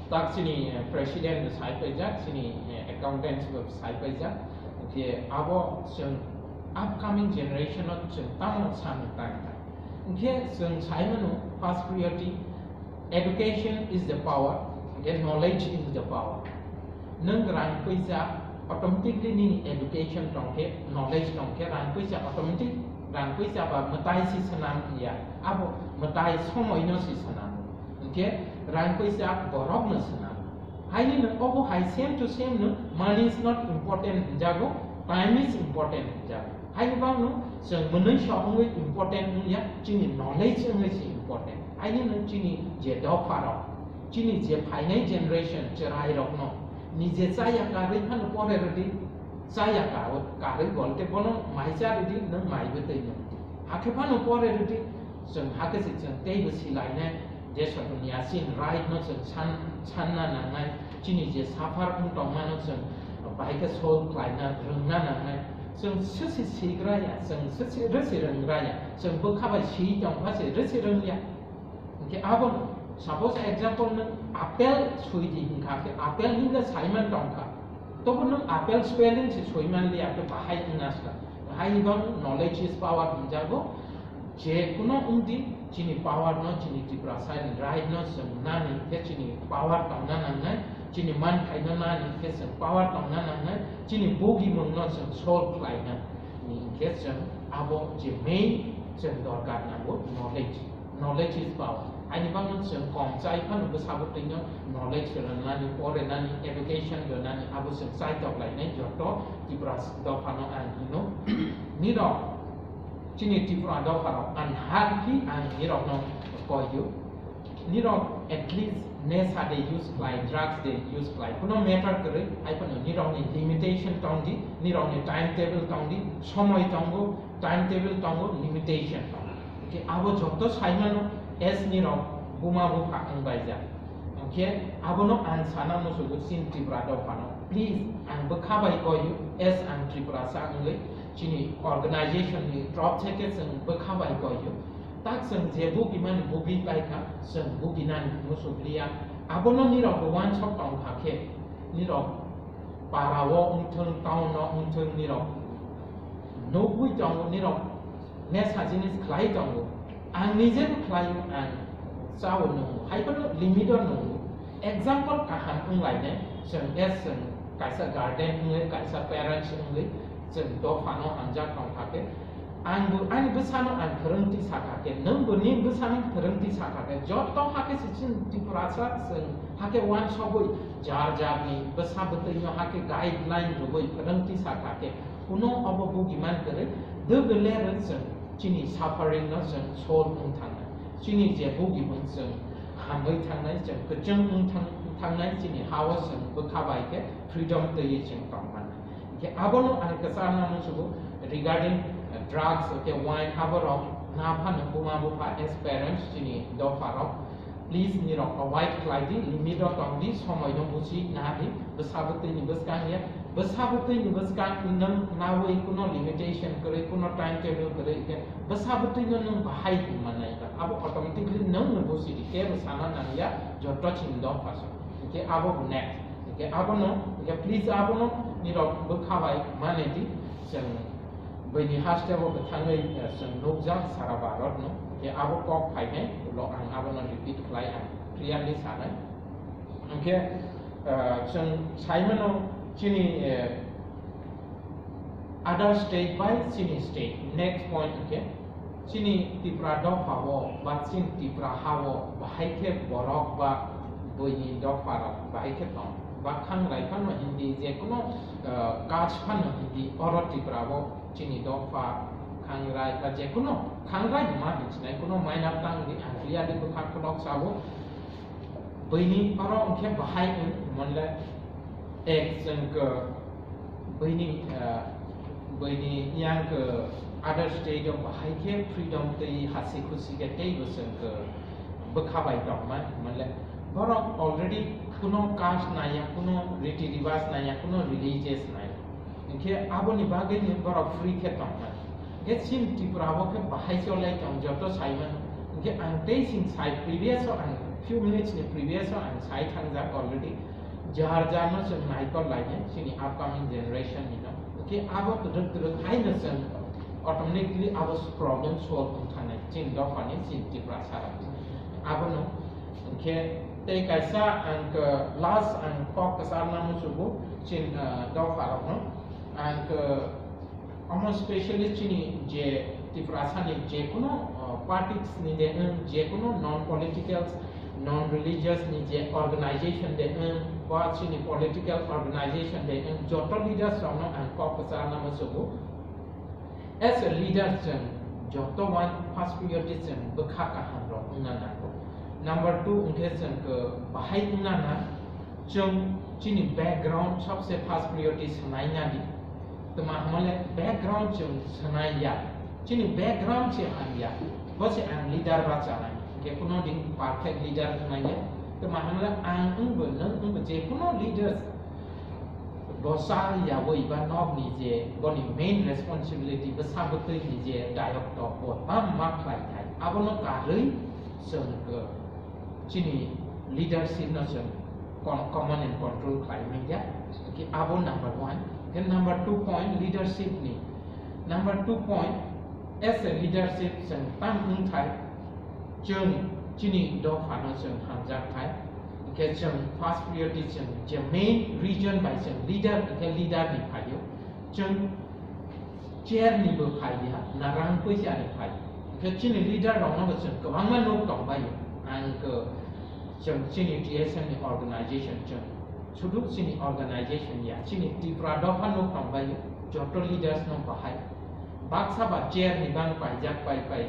Tak chini, eh, president sai paijak, chini, eh, accountant bo sai paijak. Hwnkhe abo chwng upcoming generation o chwng tamo samung tang thai. Hwnkhe chwng sai mano first priority, education is the power, hwnkhe knowledge is the power. Nwng rang puisa automatically nini education tongkhe, knowledge tongkhe, rang puisa automatic, rang puisa ba mwtai si swnam ya, abo mwtai somoi no si swnam. Hwnkhe rang puisa borok no swnam. Haini no obo hai same to same no, money is not important hwnjago, time is important hwnjago. Haini bangno chwng mwnwi sok wngwi important wngya, chini knowledge wngwi se important. Haini no chini je dopha rok, chini je phainai generation chwrai rokno nije chaya karwi phano pore rwdi, chaya ka-, karwi bolte bono mai cha rwdi, nwng mai bwtwi nwng. Hakhe phano pore rwdi, chwng hakhe se chwng teibo silainai, deso duniya chini right no chwng san-, sanna nangnai, chini je suffer wng tongmano chwng bai khe solve khlaina rwngna nangnai. Chwng swse sigraya, chwng swse rwse rwngraya, chwng bwkha bai si tongkha se rwse rwngya. Hwnkhe abono, suppose example nwng apple sui di hwnkha khe apple hinle saiman tongkha. Tobo nwng apple spelling se sui man liya khe bahai wngna sa. Bahai ni bang knowledge is power hwnjago. Je kuno wngdi chini power no, chini Tiprasa ni right no chwng nani khe chini power tongna nangnai, chini manthai no nani khe chwng power tongna nangnai, chini bugimung no chwng solve khlaina ni hwnkhe chwng abo je main chwng dorkar nango knowledge. Knowledge is power. Haini bangno chwng kom chai phano bwsa bwtwino knowledge rwnani, porenani, education rwnani abo chwng chai tok lainai joto Tipra dophano ang hino. Nino chini Tripura dopharok ang haphi ang nirokno koiyo. Nirok at least nesa de use khlai, drugs de use khlai, kuno matter kwrwi, hai phano nirokni limitation tongdi, nirokni time table tongdi, somoi tongo, time table tongo, limitation tongo. Hwnkhe abo joto saimano as nirok buma bupha wngbaijak. Hwnkhe abono ang sana musugo chini Tripura dophano. Please, ang bwkha bai koiyo, as ang Tripurasa wngwi chini organization ni top theke chwng bwkha bai koiyo. Tak chwng je bugimani bugwi paikha, chwng buginani musugliya. Abono nirok bo uansuk tongkha khe, nirok para o wngthung, town o wngthung, nirok nugwi tongo, nirok nesa jinis khlai tongo. Ang nije bo khlaio, ang chao nungo, hai phano limit o nungo. Example kaham wnglainai, chwng as chwng kaisa guardian wngwi, kaisa parents wngwi, chwng dophano hamjak tongkha khe, ang bo ani bwsano ang phwrwngtwi sakha khe, nwng bo nini bwsano phwrwngtwi sakha khe, joto hakhe se chini Tripurasa chwng hakhe uansugwi jar jarni bwsa bwtwino hakhe guideline rwgwi phwrwngtwi sakha khe, kuno obo bugiman kwrwi, dwgwle rwng chwng chini suffering no chwng solve wng thangnai, chini je bugimung chwng hamwi thangnai, chwng kwchwng wng thang-, thangnai, chini ha-o chwng bwkha bai khe freedom twiwi chwng tongmani. Hwnkhe abono ang kwchangma musugo regarding, uh, drugs, hwnkhe wine, aborok na phano buma bupha as parents chini dopharok, please nirok avoid khlai di, limit o tong di, somoi no buchi na di, bwsa bwtwi ni bwskang ya, bwsa bwtwi ni bwskang nwng nawi kuno limitation kwrwi, kuno time table kwrwi, hwnkhe bwsa bwtwi no nwng bahai hwnma nai ba, abo automatically nwng no buchi di, kebo sana nang ya, joto chini dopha so. Hwnkhe abo bo next. Hwnkhe abono, hwnkhe please abono nirok bwkha bai mane di, chwng Bini haste bo bwthangwi, eh, chwng nukjak sara Bharat no. Hwnkhe abo kok phainai ulo ang abono repeat khlai ang clearly sanai. Hwnkhe, eh, chwng saimano chini, eh, other state by chini state. Next point hwnkhe chini Tipra dopha o ba chini Tipra ha o bahai khe borok ba bini dopha rok bahai khe tong. Ba khangrai phano Hindi, je kuno, eh, kaj phano Hindi, oro Tipra o chini dopha khangrai ba je kuno khangrai ma hinchinai kuno minor tang di ang clearly bwkha khulok sabo. Bini oro hwnkhe bahai wng monle ek chwng khe bini, eh, bini yang khe other state o bahai khe freedom tei hasi khusi khe tei bo chwng khe bwkha bai tongma monle borok already kuno caste naiya, kuno riti ribas naiya, kuno religious naiya. Hwnkhe aboni bagwi ni borok free khe tongmani. Hwnkhe chini Tripura o khe bahai cholai tong joto saimano. Hwnkhe ang tei sing sai previous o ang few minutes ni previous o ang sai thangjak already. Jar jar no chwng naikol lainai chini upcoming generation ni no. Hwnkhe abo twrwk twrwk haino chwng automatically abo problem solve wng thangnai chini dophani chini Tripura sara. Abono hwnkhe tei kaisa ang, uh, last ang kok kwcharna muchugo chini, uh, dopha rokno. Ang, uh, omo specially chini je Tiprasani je kuno, uh, parties ni de wng, je kuno non political, non religious ni je organization de wng, ba chini political organization de wng, joto leaders rokno ang kok kwcharna muchugo. As a leader chwng joto uain first priority chwng bwkha kaham rok wngna nango. Number two hwnkhe chwng khe bahai wngna nang, chwng chini background sabse first priority swnai nadi. Tma hwnle background chwng swnai ya. Chini background se hamya. Bo se ang leader ba chanai. Hwnkhe kuno din perfect leader wngmanya. Tma hwnle ang wngbo nwng wngbo je kuno leaders bo cha yawi ba nokni je boni main responsibility bwsa bwtwi ni je dayok tok bo bam ma khlai thai, abono karwi chwng khe chini leadership no chwng con-, command and control khlai manya. Ki abo number one. Then number two point leadership ni. Number two point, as a leadership chwng tam wng thai, chwng chini dophano chwng hamjak thai. Hwnkhe chwng first priority chwng je main region bai chwng leader, hwnkhe leader ni phaio. Chwng chair ni bo phai ya, na rang puisa ni phai. Hwnkhe chini leader rokno bo chwng kwbangma nuk tong bai. Ang khe chwng chini T S M ni organization chwng sudu chini organization ya, chini Tripura dopha nuk tong bai. Joto leaders no bahai. Baksa ba chair ni bang paijak pai pai.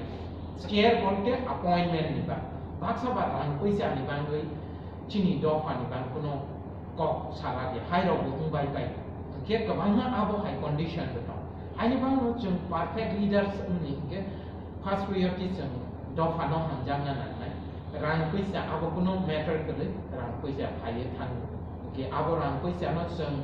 Chair bonte appointment ni bang. Baksa ba rang puisa ni bangwi chini dopha ni bang kuno kok sala di. Hai rok bo wng bai pai. Hwnkhe kwbangma abo hai condition bo tong. Haini bangno chwng perfect leaders wngni hwnkhe first priority chwng dopha no hamjakna nangnai. Rang puisa abo kuno matter kwrwi, rang puisa phaiwi thango. Hwnkhe abo rang puisa no chwng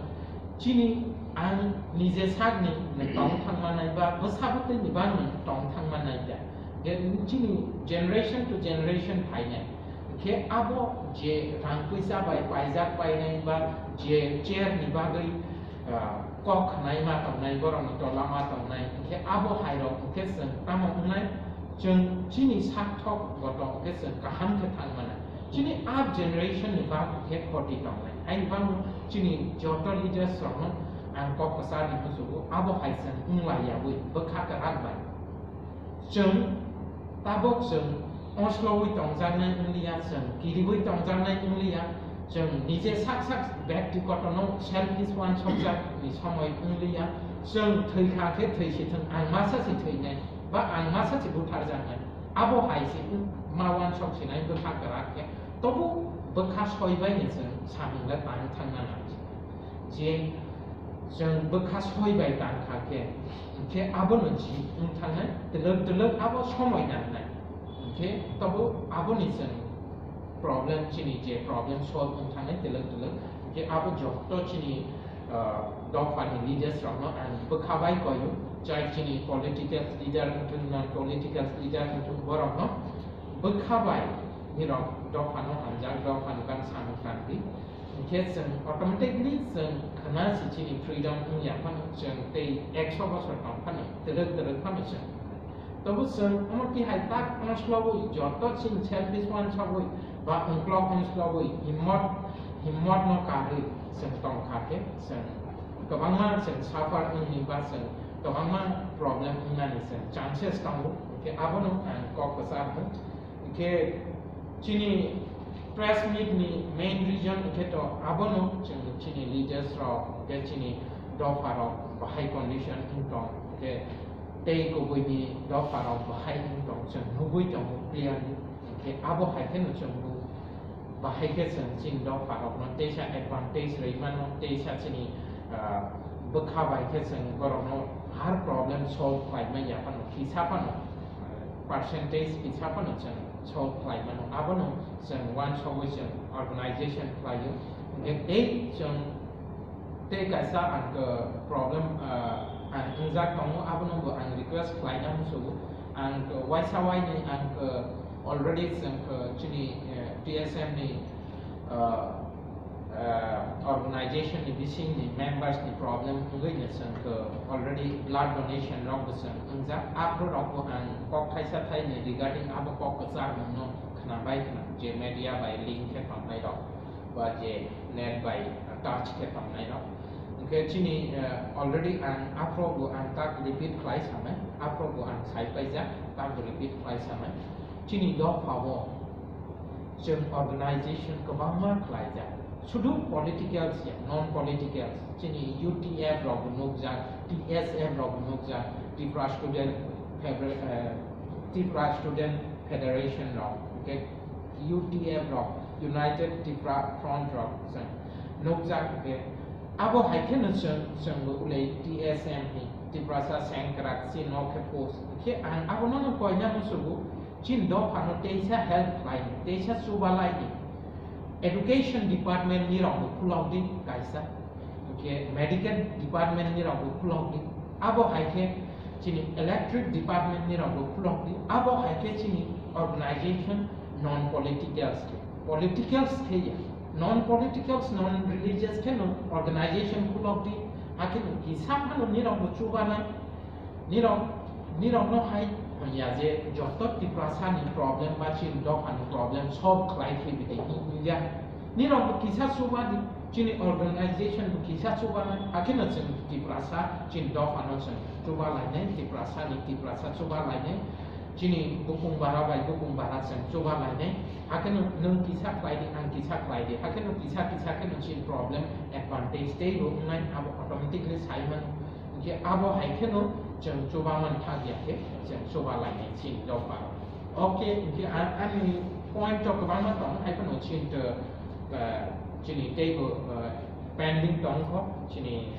chini ang nije sakni tong thangmanai ba bwsabo tei ni bangni tong thangmanai da. Hwnkhe chini generation to generation phainai. Hwnkhe abo je rang puisa bai paijak painai ba je chair ni bagwi, ah, kok khnai ma tongnai, borokni tola ma tongnai, hwnkhe abo hai rok hwnkhe chwng tamo wngnai, chwng chini sakthok goto hwnkhe chwng kaham khe thang mano. Chini up generation ni bak hwnkhe khoti tongnai. Haini bagwi chini joto leaders rokno ang kok kwchar ni muchugo, abo hai chwng wng lai yawi bwkha kwrak bai. Chwng tabok chwng oslowi tongjaknai wngliya, chwng kiriwi tongjaknai wngliya, chwng nije sak sak byaktigotono selfish wansokjakni somoi wngliya, chwng thwikha khe thwi si thwng, ang masa se thwinai ba ang masa se butharjaknai, abo hai se ma wansok sinai bwkha kwrak khe, tobo bwkha soi bai ni chwng samung le tang thangna nang. Je chwng bwkha soi bai tang kha khe, hwnkhe abono ji wng thangnai, twlwk twlwk abo somoi nangnai. Hwnkhe tobo aboni chwng problem, chini je problem solve wng thangnai twlwk twlwk. Hwnkhe abo joto chini, ah, dophani leaders rokno ang bwkha bai koio, chai chini political leader wngthung, non political leader wngthung, borokno bwkha bai nirok dophano hamjak, dophani bang samung tangdi. Hinkhe chwng automatically chwng khna se chini freedom wngya phano, chwng tei ekso bosor tong phano, twrwk twrwk phano chwng. Tobo chwng omo tihai tak wngslogwi, joto chini selfish wansogwi ba ungklok wngslogwi, himmot, himmot no karwi chwng tong kha khe, chwng kwbangma chwng suffer wngwi ba chwng kwbangma problem wngnani chwng chances tongo. Hinkhe abono ang kok kwchar hwn. Hinkhe chini press meet ni main reason hinkhe to abono, chwng chini leaders rok, hinkhe chini dopha rok bahai condition wng tong, hinkhe tei kubui ni dopha rok bahai wng tong, chwng nugui tongo clearly. Hinkhe abo hai kheno chwng bo bahai khe chwng chini dopha rok no teisa advantage rwi mano, teisa chini, ah, bwkha bai khe chwng borok no har problem solve khlai manya phano, kisa phano, ah, percentage kisa phano chwng solve khlai mano, abono chwng wansogwi chwng organization khlaio. Hinkhe tei chwng tei kaisa ang, uh, problem, uh, ang wngjak tongo, abono bo ang request khlaina musugo. Ang, uh, waisa wainwi ang, uh, already chwng, uh, chini, uh, T S M ni, uh, uh, organization ni bising ni members ni problem wngwi no chwng, uh, already blood donation rok bo chwng wngjak. Aphuru rok bo ang kok thaisa thaini regarding abo kok kwchar mung no khna bai khna, je media bai link khe tongnai rok ba je net bai touch khe tongnai rok. Hinkhe chini, uh, already ang aphuru bo ang tak repeat khlai sanai, aphuru bo ang sai paijak, tak bo repeat khlai sanai. Chini dopha o chwng organization kwbangma khlaijak. Sudu politicals ya, non politicals. Chini U T F rok bo nukjak, T S F rok bo nukjak, Tripura Student Federa-, eh, Tripura Student Federation rok, okay? U T F rok, United Tripura Front rok chwng nukjak, okay? Abo hai kheno chwng, chwng bo ulai T S M ni Tiprasa Sengkrak si nok khe post. Khe ang abono no koina musugo. Chini dophano teisa help khlaini, teisa chubalaini. Education department ni rokbo khulokdi kaisa, hinkhe medical department ni rokbo khulokdi. Abo hai khe chini electric department ni rokbo khulokdi. Abo hai khe chini organization non politicals khe, politicals khe ya, non politicals, non religious khe no organization khulokdi. Hakhe no kisa phano ni rokbo chubanai. Nirok, nirok no hai ya je joto Tiprasa ni problem ba chini dopha ni problem solve khlai khe bidai ni ya. Nirok bo kisa chuba di, chini organization bo kisa chuba nai, hakhe no chwng Tiprasa chini dopha no chwng chuba lainai, Tiprasa ni Tiprasa chuba lainai, chini bukung bara bai bukung bara chwng chuba lainai, hakhe no nwng kisa khlai di, ang kisa khlai di, hakhe no kisa kisa khe no chini problem advantage tei bo wngnai, abo automatically sai mano. Hinkhe abo hai kheno chwng chuba man thak ya khe chwng chuba lainai chini dopha. Okay, hinkhe a-, ani point rok kwbangma tong, hai phano chini to, ah, chini teibo, ah, pending tong kho, chini,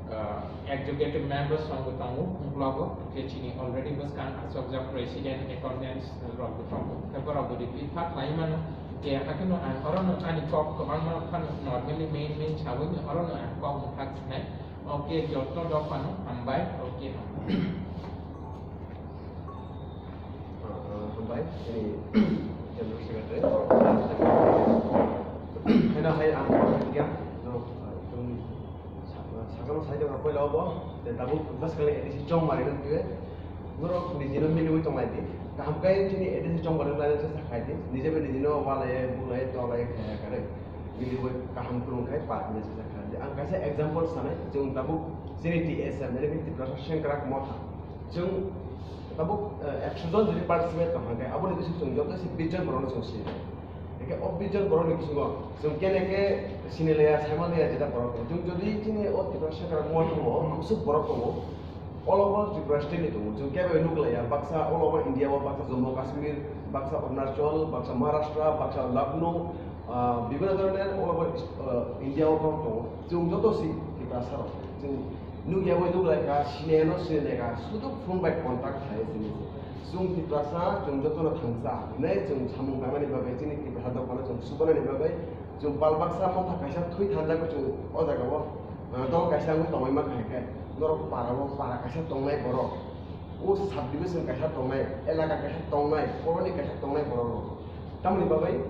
ah, executive members rok bo tongo, ungklogo, hinkhe chini already bwskang achukjak president, accountants rok bo tongo, hinkhe borok bo repeat kha khlai mano. Hinkhe hakheno ang orono ani kok kwbangma phano normally main main sawi orono ang kok mwthak sinai. Okay, joto dophano hambai. Okay, hambai. Ah, hambai, chini General Secretary. Haino hai ang kok hingya, no, ah, chwng sa-, sakno sai tongkha poila obo, tei tabuk bwskangni A D C Chongmari no twiwi. Norok nijino miliwi tonglaidi. Kaham khe chini A D C Chongmari no laina se sakhai di. Nije bai nijino walai, bulai, tolai, kaya kare. Miliwi kaham khulum khai pa hinwi se sakhai di. Ang kaisa example sanai, chwng tabuk chini T S M, mane Tiprasa Sengkrak Motha. Chwng tabuk, eh, ekso jon jodi participate tong khe, aboni bising chwng joto se bish jon borokno chwng sini. Hingke o bish jon borokni bisingo chwng kene khe sini leya, saima leya jeta borok tongo. Chwng jodi chini o Tiprasa Sengkrak Motha o kusuk borok tongo, all over Tripura state ni tongo. Chwng kebo nuk leya, baksa all over India o, baksa Jammu Kashmir, baksa Arunachal, baksa Maharashtra, baksa Lucknow, ah, bibhinno dhoroner all over, ah, India o borok tongo. Chwng joto si Tiprasa rok. Chwng nukya bai nuk lai kha, sinai no sinai lai kha, sudu phone bai contact khlai sini. Chwng Tiprasa, chwng joto no thangsa hinwi chwng samung tangmani bagwi, chini Tiprasa dophano chwng subanani bagwi, chwng pal baksa motha kaisa thwi thanjak chwng o jaga o, ah, dol kaisa wngwi tongwi mankha hinkhe norok para o para kaisa tongnai borok, o sub division kaisa tongnai, elaka kaisa tongnai, colony kaisa tongnai borok rok. Tamoni bagwi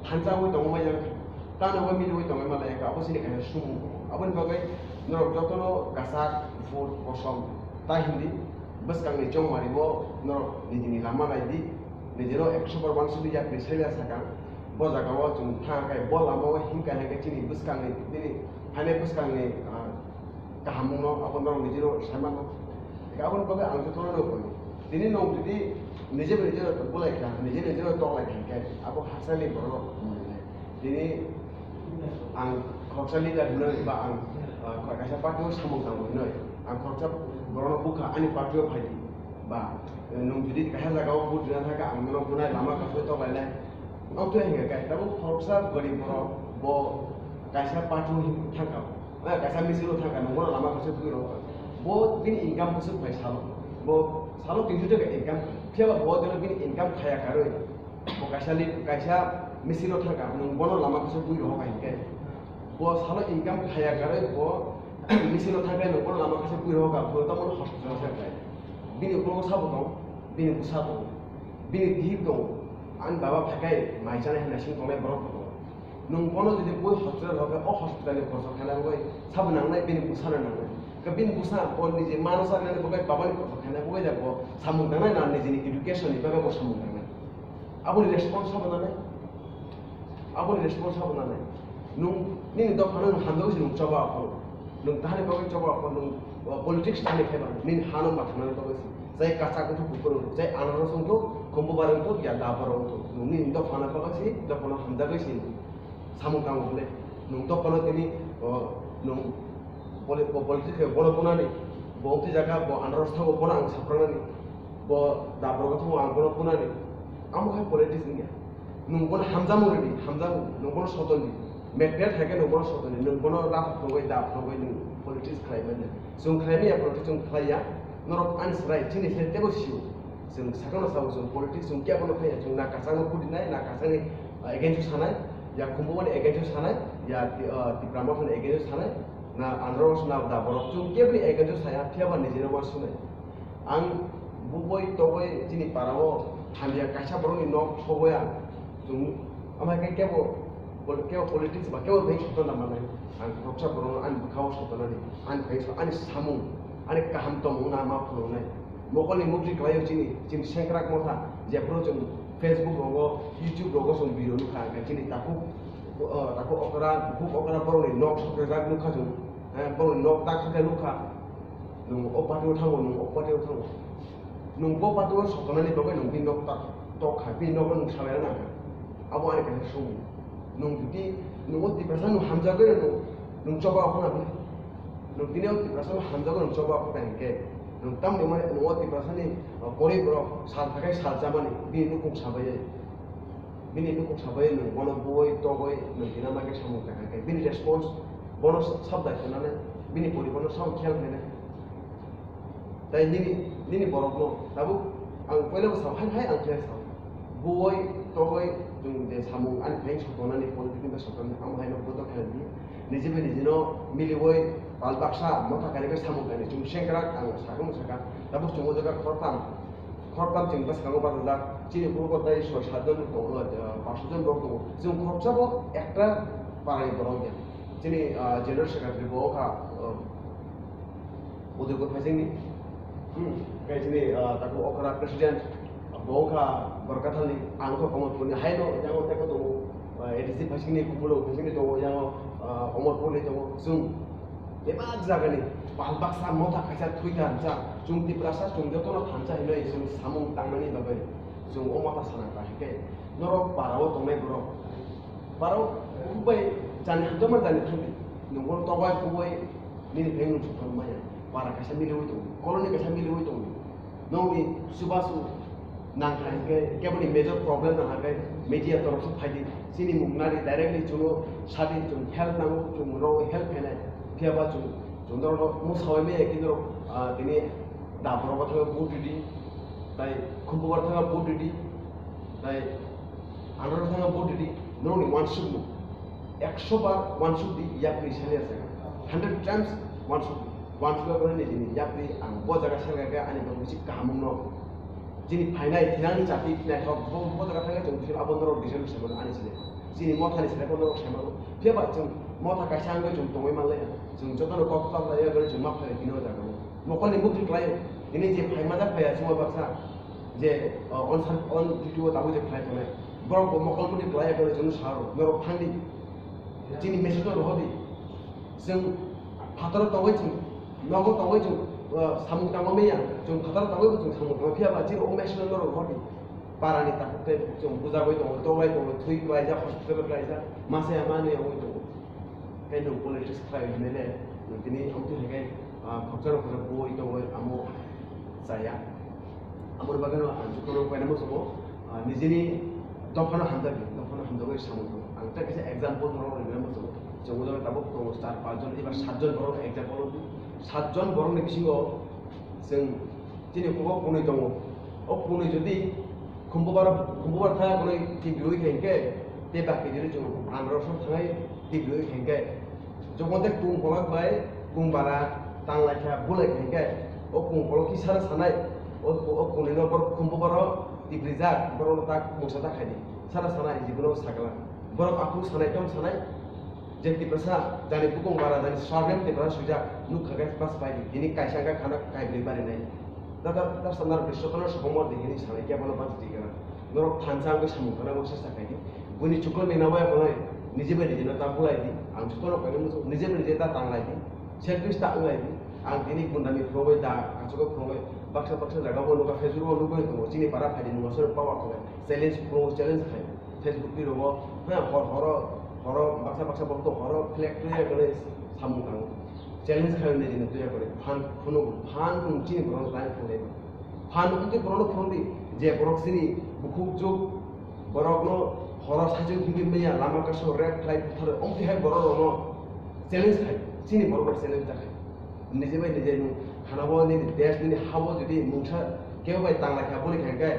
thansa wngwi tongwi manya wngkha. Tano bo miliwi tongwi malai kha, abo chini kaisa sumung. Aboni bagwi norok jotono kwchak, vote, kosom ta hindi, bwskangni chongmari bo norok nijini lama nai di, nijino ekso bar wansukni yakni selya sakang. Bo jagao chwng thang khe bo lamao hinkha hinkhe chini bwskangni, bini phainai bwskangni, ah, kahamungno abo norok nijino sai mano. Aboni bagwi ang jotono no koi. Tini nwng jodi nije bai nije bulai kha, nije nije tok lai kha hinkhe abo hachali borok. Tini ang khoroksa leader hinwi ba ang, ah, kaisa party o samung tangwi hinwi ang khoroksa borokno bukha ani party o phai di ba, eh, nwng jodi kaisa jagao vote rina thangkha ang nono bunai lama kasui tok lainai. Ang twi hinkhe kai tabuk khoroksa gorib borok bo kaisa party o thangkha, eh, kaisa misil o thangkha nwng bono lama kasui bui rok bo bini income bwswk phai salo bo salo tinso taka income phiya ba bo jono bini income khaya karwi. Bo kaisa li-, kaisa misil o thangkha, nwng bono lama kaisa bui rohor kha hinkhe. Bo salo income khaya karwi bo misil o thangkhe nwng bono lama kaisa bui rohor kha, bo tamo hospital o thangkhe. Bini ukologo sabo tong, bini bwsa tong, bini bihik tong, ani baba phaikhai mai chanai hinwi sing tongnai borok bo tong. Nwng bono jodi bui hospital rohor khe, o hospital ni khoroksa khaina bagwi sabo nangnai, bini bwsano nangnai. Khe bini bwsa bo niji mano saknani bagwi babani khoroksa khaina bagwi da bo samung tangnai na nijini education ni bagwi bo samung tangnai. Aboni response sabo nanai. Aboni response sabo nanai. Nwng nini dophano nwng hamjagwi se nwng choba aphano. Nwng tahani bagwi choba aphano nwng, o, politics thani phaiba nini hano ma thangnani bagwi se. Jai kachak wngthok buphuru, jai anaros wngthok, khumbubar wngthok, ya dabar wngthok. Nwng nini dophano bagwi se, dophano hamjagwi se samung tango hwnwi. Nwng dophano tini, o, nwng poli-, po-, politics khe bono bunani, bo wngtwi jaga, bo anaros thango bono ang saprangnani, bo dabar wngthok ang bono bunani. Amo hai politics wngya. Nwng bono hamjakmung rwdi, hamjakmung, nwng bono sotoni. Magnet hai khe nwng bono sotoni, nwng bono rap rwgwi, dap rwgwi nwng politics khlai manya. Chwng khlai manya politics, chwng khlai ya. Norok ani chwrai chini se teibo sio. Chwng sakano sao chwng politics chwng kebono phaiya, chwng na kwchangno kudinai, na kwchangni, ah, against o sanai, ya Khumbuani against o sanai, ya Ti-, ah, Tipra Mothani against o sanai, na Andros na da borok chwng keboni against o saya, phiya ba nijino ma sunai. Ang buboi togoi chini parao hamya kaisa borokni nok sogoi ang. Chwng amai khe kebo, kebo politics ba kebo bank sotonna manai. Ang khoroksa borokno ani bwkhao sotonani, ani bank so-, ani samung, ani kaham tongmung na ma phunuknai. Mokolni mukti kwlaio chini, chini sengkrak motha, jephuru chwng Facebook rogo, YouTube rogo chwng video nukha, hwnkhe chini takhuk, uh, takhuk okra, bukhuk okra borokni nok sokjak nukha chwng, eh, borokni nok tak khe nukha. Nwng o party o thango, nwng o party o thango. Nwng bo party o sotonani bagwi nwng bini nok ta-, tok kha, bini nogo nwng salaina nang kha. Abo ani kaisa sumung. Nwng jodi nwng o Tiprasa nwng hamjagwi nwng, nwng choba okhna bini. Nwng tini o Tiprasa nwng hamjagwi nwng choba okhna hinkhe nwng tamni mani nwng o Tiprasani, uh, gorib rok sal thakai sal chamani bini nukhung sabai. Bini nukhung sabai nwng bono bui togwi nwng tini ma khe samung tangkha khe bini response bono sab dai khe nani bini poribarno sabo khel khe nai. Tai nini, nini borokno tabuk ang puila bo sao, hai, hai ang khe sao. Bui togwi chwng je samung ani phaiyung sotonani politics ni sotonani amo haino bodo khe di. Niji bai nijino miliwi pal baksa motha kani khe samung kani chwng sengkrak ang sakno saka. Tabuk chwng o jaga khoroktham, khoroktham chwng bwskango bachajak. Chini burugo tai soi sat jon tongo, ah, panch sat jon borok tongo. Chwng khoroksa bo ekta parani borok ya. Chini, ah, general secretary bo wngkha, ah, Udaipur phaisingni, hmm, khe chini, ah, takhuk okra president, bo wngkha Borkathalni, ang wngkha Komorpurni, haino yango tei khe tongo, ah, A D C phaisingni, Kumbulung phaisingni tongo, yango, ah, Omorpurni tongo, chwng bebak jagani pal baksa motha kaisa thwi thansa, chwng Tiprasa chwng jotono thansa hinwi chwng samung tangnani bagwi chwng o motha sana kha, hwnkhe norok parao tongnai borok, parao bukhuk bai jani hamjakma jani thangdi, nwng bono togbai kubui nini phai nwng sukha maya, para kaisa miliwi tongo, colony kaisa miliwi tongo, nokni chubachu nang kha hinkhe keboni major problem nang kha khe media torok se phaidi, chini mung nari directly chwngno sadi chwng help nango, chwng norok help khainai, phiya ba chwng, chwng norokno mwsawai maya khe norok, ah, tini da borok thangwi vote ridi, tai khumbubar thangwi vote ridi, tai Andro thangwi vote ridi, norokni wansukmung. Ekso bar wansuk di, yakni sani asa. Hundred times wansuk di. Wansuk ya nini yakni ang bo jaga selga khe ani bagwi si kaham wngno. Chini phainai thinani jati naithok bo bo jaga thangwi chwng phil abo norok decision se mano ani side. Chini mothani side bo norok se mano. Phiya ba chwng motha kaisa wngwi chwng tongwi manlaiya. Chwng jotono kok chok lai ya gori chwng ma phai tino jaga. Mokolni mukti klai tini je phai majak phaiya chwng baksa je on on duty o tabuk je khlai tongnai. Borok bo mokol mukti klai ya gori chwng saro norok thangdi. Chini message no rohordi. Chwng phataro tongwi chwng, nogo tongwi chwng, uh, samung tangma manya. Chwng phataro tongwi bo chwng samung tangma phiya ba chini o message no rohordi. Parani takhuk tei chwng bujagwi tongo, toklai tongo, thwi klaijak, hospital klaijak, masa ya manwi wngwi tongo. Tei nwng politics khlai hinwi le, nwng tini amtwi hai khe, ah, khoroksa rok khoroksa bui tongwi amo chaya. Amoni bagwi no ang jotono paina muchungo, ah, nijini dophano hamjakdi, dophano hamjagwi samung tongo. Ang tei kaisa example norok rwna muchungo. Chwng ujak tabuk tongo char panch jon, eba sat jon borok example rwdi. Sat jon borokni bisingo chwng chini kubo kunui tongo. O kunui jodi khumbubar, khumbubar thaya kunui tibiui khe hinkhe, tei baki jodi chwng andro sor thangai tibiui khe hinkhe, jokon tei kung kolok bai kung bara tang lai kha, bulai kha hinkhe, o kung kolok ki sara sanai, o, o kunui no borok khumbu borok tibrijak, borok no tak mungsa ta khaidi, sara sanai, jibono sakla, borok aphuru sanai, tong sanai, je Tiprasa, jani bukung bara, jani surname Tiprasa swijak, nuk kha khe pas pai di, tini kaisa wngkha khana kaibrwi barinai. Dada, dada, sanar biswakana sokomor di hini sanai khe bono basi di kha. Norok thansa wngwi samung khana bo sesa khai di. Buini chuklo ni nawa ya khonai, nije bai nije no ta bulai di. Ang jotono khaini muchung, nije bai nije ta tanglai di. Selfish ta wnglai di. Ang tini gundani phunugwi da, kachugo phunugwi, baksa baksa jaga bo nukha, Facebook o nukgwi tongo. Chini para phaidi nungma sori power tongo. Challenge phunuk, challenge khai. Facebook ni rogo, ha, hor, horo, horo, baksa baksa borok to horo flag tuya kore samung tango. Challenge khai nije no tuya kore. Phan phunugo, phan nung chini borok lai phanai. Phan wngtwi borokno phunukdi, je borok chini bukhuk juk, borokno horo sajwk himwi manya lama kaso rape khlai butharo, wngtwi hai borok rokno challenge khai, chini borok rok challenge ta khai. Nije bai nije nwng khana bo nini desh nini habo jodi mungsa kebo bai tanglai kha boni kha khe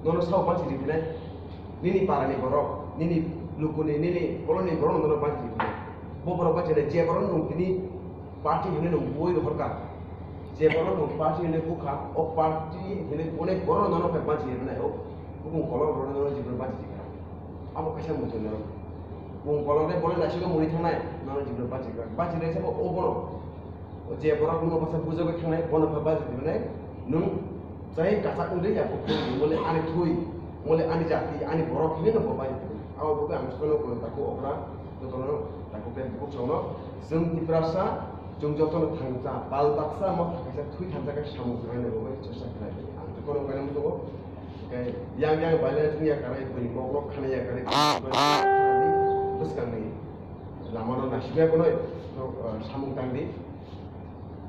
nono sao pansi ri phinai, nini parani borok, nini lukuni, nini koloni borok nono pansi ri phinai. Bo borok bai chene je borok nwng tini party hinwi nwng bui rohor kha. Je borok nwng party hinwi bukha, o party hinwi onek borok nono khe banchi hinwi nai o. Bukung kolok rok nono jibon banchi kha. Abo kaisa muchung norok. Bukung kolok de bole naisiko muni thangnai, nono jibon banchi kha. Banchi naisa bo o borok. O je borok nwng basa bujagwi thangnai, bono khe banchi hinwi nai. Nwng chai kachak wngwi ya bo mole ani thui, mole ani jati, ani borok hinwi no bo banchi hinwi. Abo bo ang sono ko tako okra, jotono tako khe bukung sono. Chwng Tiprasa, chwng jotono thangsa, bal baksa motha kaisa thui thansa khe samung khlainai bo bai chwngsa khlai. Ang jotono khaina muchungo. Khe yang yang bailai chwng ya karai bini kok rok khana ya karai bwskangni lamano naisingya khwnwi, samung tangdi.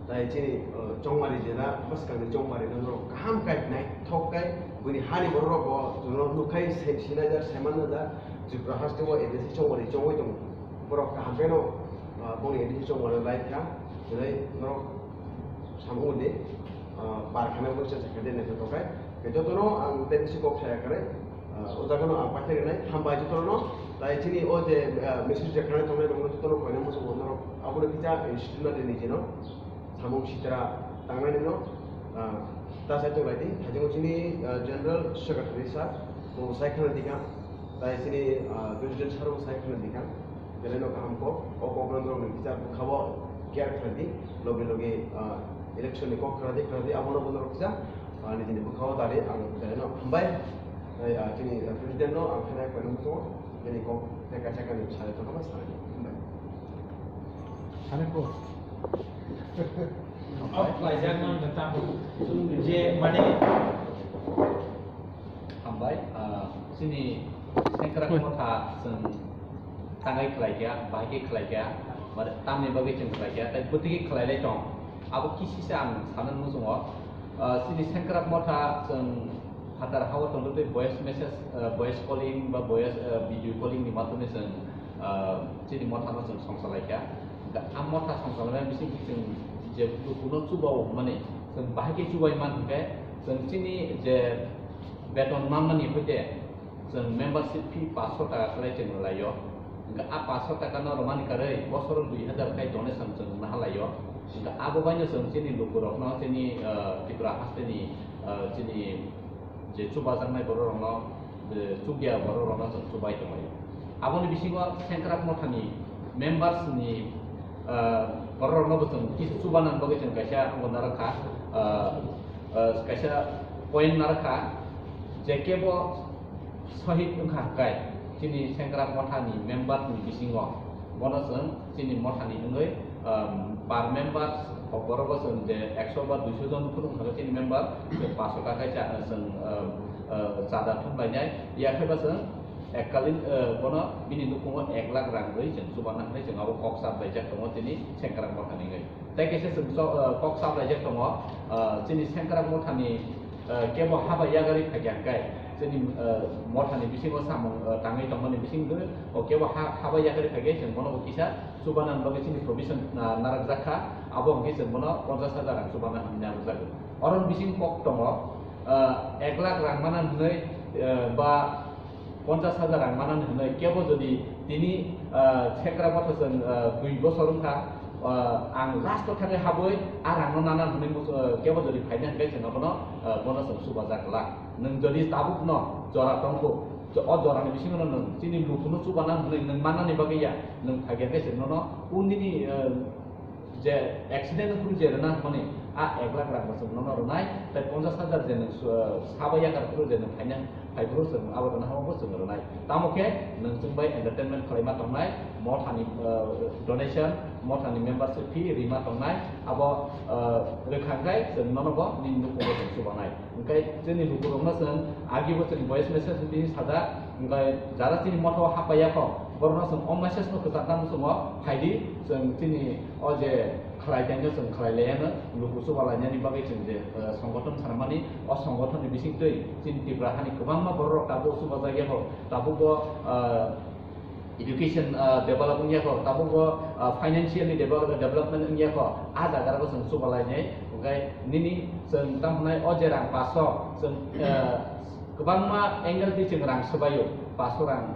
Tai chini, uh, chongmari jena bwskangni chongmari no norok kaham kai naithok kai buini hani borok rok bo jono nukhai se-, sinajak, saimanjak, Tripura haste o A D C chongmari chongwi tongo. Borok kaham khe no, uh, boni A D C chongmari lai kha, belai norok samung de, uh, par khana bo se sakha de naithotok kai. Khe jotono ang tei bisi kok saya kare, Ah, o jaga no ang paithak rinai, hambai jotono. Tai chini o je, ah, message je khanai tongnai rokno jotono koina muchungo norok. Aboni kisa institute na dini jeno. Samung sitra tangnai no. Ah, ta sai tonglai di. Thajingo chini, ah, General Secretary sir, bo sai khana dikha. Tai chini, ah, President sir bo sai khana dikha. Belai no kaham kok. O kok no norok ni kisa bwkha o care khlai di. Logi logi, ah, election ni kok khana di, khana di. Abono bo norok kisa. Ani tini bwkha o dari ang belai no hambai. Tei, ah, chini, ah, president no ang khe nai koi nung tongo. Bini kok tei kaisa kainwi salai tongkha ba salai nai. Hambai. Ani ko. Off khlaijak no nang tamo. Je mane. Hambai, ah, chini sengkrak motha chwng tangai khlai kha, bahai khe khlai kha, mane tamni bagwi chwng khlai kha, tei bwtwi khe khlai lai tong. Abo kisi se ang sana muchungo. Ah, chini sengkrak motha chwng phatar hao tongtwi voice message, ah, voice calling ba voice, ah, video calling ni mathome chwng, ah, chini motha no chwng songsa lai kha. Da, a motha songsa lai bising chwng je kuno chuba mani chwng bahai khe chubai man hwnkhe chwng chini je beton manmani hoite chwng membership fee paanch sho taka khlai chwng laio. Hwnkhe a paanch sho taka no rwmani karwi bosoro dui hazar khai donation chwng naha laio. Hwnkhe abo baino chwng chini lukurokno chini, ah, Tripura hasteni, ah, chini je chubajaknai bororokno, je chukya bororokno chwng chubai tonglaio. Aboni bisingo Sengkrak Mothani members ni, ah, bororokno bo chwng kisa chubanani bagwi chwng kaisa abo narwkha, ah, ah, kaisa point narwkha, je kebo sohid wngkha hwnkhe chini Sengkrak Mothani member ni bisingo bono chwng chini mothani wngwi, um, per member, o borok o chwng je ekso ba duiso jon phuru wngkha chini member, chwng paanch so taka cha-, chwng, um, uh, chada thum lainai, yakhe ba chwng ekkalin, uh, bono bini nukhungo ek lakh rang rwi chwng chubanna hinwi chwng abo kok chap laijak tongo chini Sengkrak Mothani wngwi. Tei kaisa chwng cho-, uh, kok chap laijak tongo, uh, chini Sengkrak Mothani, uh, kebo haba yakarwi phaikha hwnkhe, chini, uh, mothani bisingo samung, uh, tangwi tongmani bisingtwi, o kebo ha-, haba yakarwi phaikhe chwng bono bo kisa chubanani bagwi chini provision, uh, narwkjak kha, abo hwnkhe chwng bono ponchash hajar rang chubanna hinwi narwkjago. Oroni bising kok tongo, uh, ek lakh rang mana hinwi, uh, ba ponchash hajar rang manani hinwi kebo jodi tini, ah, Sengkrak Motha chwng, ah, dui bosor wngkha, ah, ang last o thangwi habwi a rangno nana hinwi mus-, ah, kebo jodi phaina hwnkhe chwng abono, ah, bono chwng chubajak glak. Nwng jodi tabukno jora tongkho, o jorani bisingono nwng chini lukuno chubana hinwi nwng mannani bagwi ya, nwng phaikha khe chwng nono undini, ah, je accident phuru je rwna hwnmani a ek lakh rang bo chwng nono rwnai, tei ponchash hajar je nwng su-, saba yakar phuru je nwng phaina, phai phuru chwng abo rwna hwnba bo chwng rwnai. Tamo khe nwng chwng bai entertainment khwlaima tongnai, mothani, eh, donation, mothani membership fee rima tongnai, abo, eh, rwkha khe chwng nono bo nini nukhungo chwng chubanai. Hwnkhe chini lukurokno chwng agibo chwng voice message tini sajak, hwnkhe jara chini motha o hapaiya kho, borokno chwng o message no kwchang tamo chwng o phaidi, chwng chini o je khlai taino chwng khlai laiya no, luku chuba lainani bagwi chwng je, eh, songothon sanamani, o songothon ni bisingtwi chini Tripura hani kwbangma borok rok tabuk chuba jakya kho, tabuk bo, eh, education, ah, develop wngya kho, tabuk bo, ah, financially develop, development wngya kho, a jaga rok chwng chuba lainai, hwnkhe nini chwng tamo hwnai o je rang paso chwng, ah, kwbangma angle twi chwng rang swbaio, paso rang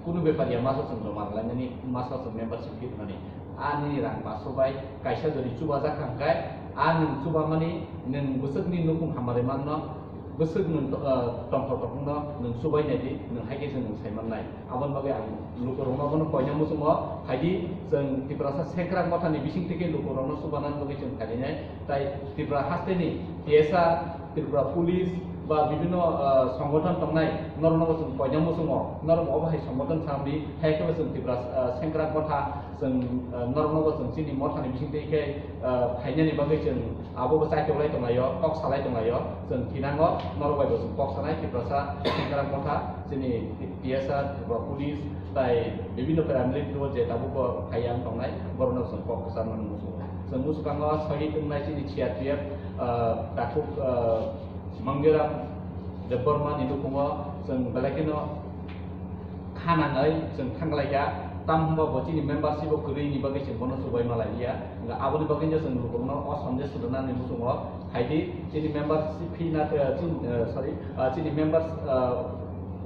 kunu bepar ya maso chwng joma rwlainani, maso chwng membership fee rwnani, a nini rang paso bai kaisa jodi chubajak kha hwnkhe, a nwng chubamani nwng bwswkni nukhung hamari manno, bwswk nwng to-, ah, tongthok tongthokno nwng chubai naidi, nwng hai khe se nwng sai mannai. Aboni bagwi ang lukurokno bono koina muchungo, phaidi chwng Tiprasa Sengkrak Mothani bising twi khe lukurokno chubanani bagwi chwng khainai. Tai Tripura hasteni T S R, Tripura Police ba bibhinno, ah, songothon tongnai, norokno bo chwng koina muchungo, norok obo hai songothon samdi, hai khe bo chwng Tripura, ah, Sengkrak Motha chwng, ah, norokno bo chwng chini mothani bising twi khe, ah, phainani bagwi chwng abo bo chaitok lai tonglaio, kok salai tonglaio, chwng thinango, norok bai bo chwng kok sanai, Tiprasa Sengkrak Motha, chini T S R, Tripura Police, tai bibhinno paramilitary o je tabuk bo phai yang tongnai, borokno chwng kok kwchar mani muchungo. Chwng muchukang o sohid wngnai chini C R P F, ah, takhuk, ah, Mangiram Debbarma ni nukhungo chwng belai kheno kha nangwi chwng thanglaikha, tamo hwnba bo chini membership o kwrwini bagwi chwng bono chubai malaiya. Hwnkhe aboni bagwino chwng lukurokno o sandesh rwnani muchungo phaidi chini membership fee na, eh, chin-, eh, sorry, ah, chini members, ah,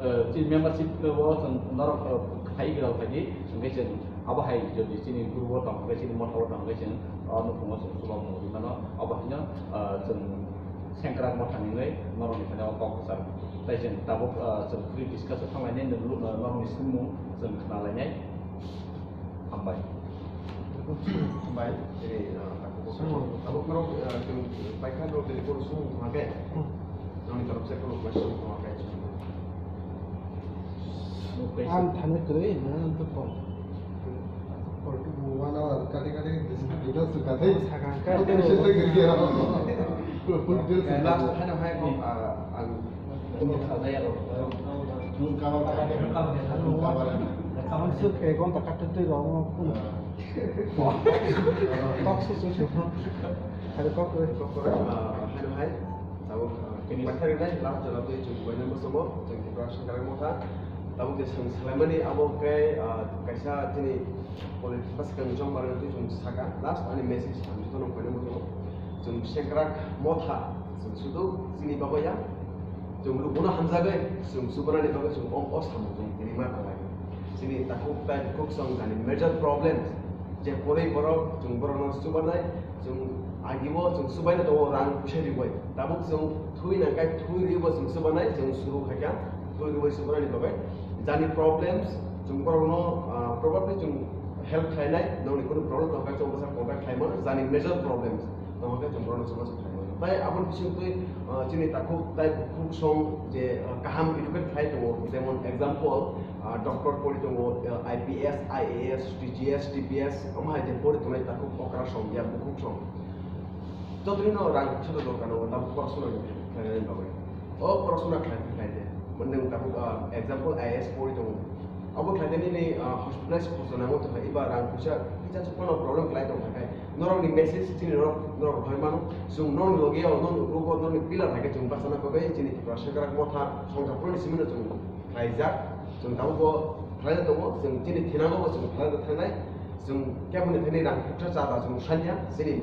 eh, chini membership o chwng norok, eh, phai gwdal phaidi, hwnkhe chwng abo hai jodi chini group o tong hwnkhe chini motha o tong hwnkhe chwng o nukhungo chwng chubamu rwmano, abo haino, ah, chwng Sengkrak Mothani wngwi norokni thani o kok kwchar. Tai chwng tabuk, ah, chwng free discussion thanglainai, nwng lu-, ah, norokni swngmung chwng khna lainai. Hambai. Hambai. Tini, ah, tabuk, tabuk norok, ah, chwng paikha norok tini koro swngmung thangkhe. Norokni torof se koro question thangkhe. Ang thani kwrwi, nang to kok. One hour, kati kati, details to kati. Sakang ka. Kati kati, details to kati. Full details to kati. Last hano hai kok, ah, ang. Nung kabar, nung kabar. Kawan su ke gon ta katu tu ro mo. Kok su su su. Hari kok tu. Kok kok, ah, hano hai. Tabuk, ah, kini pathar nai, last jora twi chwng bubaina muchungo, chwng Tiprasa Sengkrak Motha. Tabuk je chwng salaimani abo khe, ah, kaisa chini politics bwskang jong barani twi chwng saka, last ani message ang jotono bubaina muchungo. Chwng Sengkrak Motha, chwng sudu chini bagwi ya, chwng lukuno hamjagwi, chwng subrani bagwi chwng o, o samung chwng tini ma tanglai. Chini takhuk tai khuk song jani major problems, Je kwrwi borok, chwng borokno chubanai, chwng agibo chwng chubaino tongo rang puisa riwi. Tabuk chwng thui nangkhe thui riwibo chwng chubanai, chwng suru khaikha thui riwi chubanani bagwi. Jani problems, chwng borokno, ah, probably chwng help khlainai, nokni kunu problem tongkha chwng bwsa contact khlaimano, jani major problems tongkha chwng borokno chubachu khlaimano. Tai aboni bisingtwi, ah, chini takhuk tai bukhuk song je, ah, kaham educate khlai tongo, jemon example, ah, doctor pori tongo, ah, I P S, I A S, T G S, T P S, omo hai je pori tongnai takhuk okra song ya bukhuk song. Jotoni no rang kisa to dorkar nango, tabuk porasona khlainani bagwi. O porasona khlai khlai de. Mane tabuk, ah, example I A S pori tongo. Abo khlai de nini, ah, hospitalize khorsa nango tongkha, eba rang puisa kisa chukmano problem khlai tongkha khe. Norokni message chini norok, norok rohormano. Chwng norokni logi o, norokni rogo, norokni pillar hai khe chwng bachana bagwi chini Tripura Sengkrak Motha songkha phuruni simi no chwng khlaijak. Chwng tabuk bo khlai tongo, chwng chini thinango bo chwng khlai thangnai. Chwng keboni thani rang kuksa cha da chwng sanya, chini,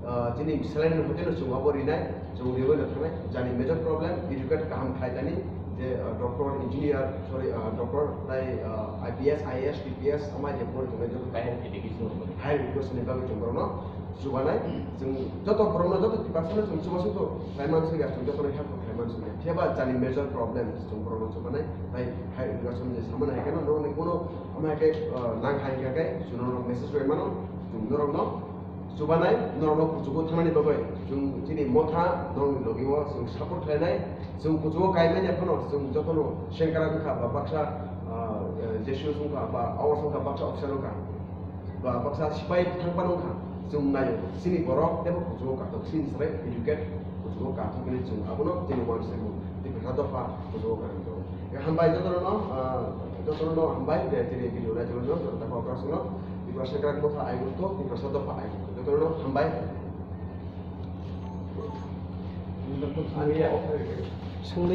ah, chini salary ni hotel no chwng abo rinai, chwng riwi no thangnai. Jani major problem, educate kaham khlai tani, je, ah, doctor, engineer, sorry, ah, doctor, tai, ah, I P S, I A S, T P S, amai je pori tongnai joto higher education ni bagwi chwng borokno chubanai. Chwng joto borokno, joto tipaksano chwng chubachu to khlai mansukya, chwng jotono help khlai mansukya. Phiya ba jani major problem chwng borokno chubanai, tai higher education je samani hai kheno norokni kuno ama hai khe, ah, nang hai khe chwng norok message rwi mano, chwng norokno chubanai, norokno kuchugo thangnani bagwi chwng chini Motha norokni logi o chwng support khlainai. Chwng kuchugo kaimani phano chwng jotono Sengkrak wngkha ba baksa, ah, eh, J C S wngkha ba Awas wngkha, baksa officer wngkha. Ba baksa sipai thang phano wngkha, chwng naio, chini borok teibo kuchugo katok, chini chwrai educate kuchugo katok hinwi chwng abono chini uansukmung tei kwcharo dopha kuchugo katok. Hambai jotono, ah, jotono hambai, je chini video nai jotono, joto ta kok aswkno, Tiprasa Sengkrak Motha ayuk to, Tiprasa dopha ayuk to, jotono hambai. Ani ya, off.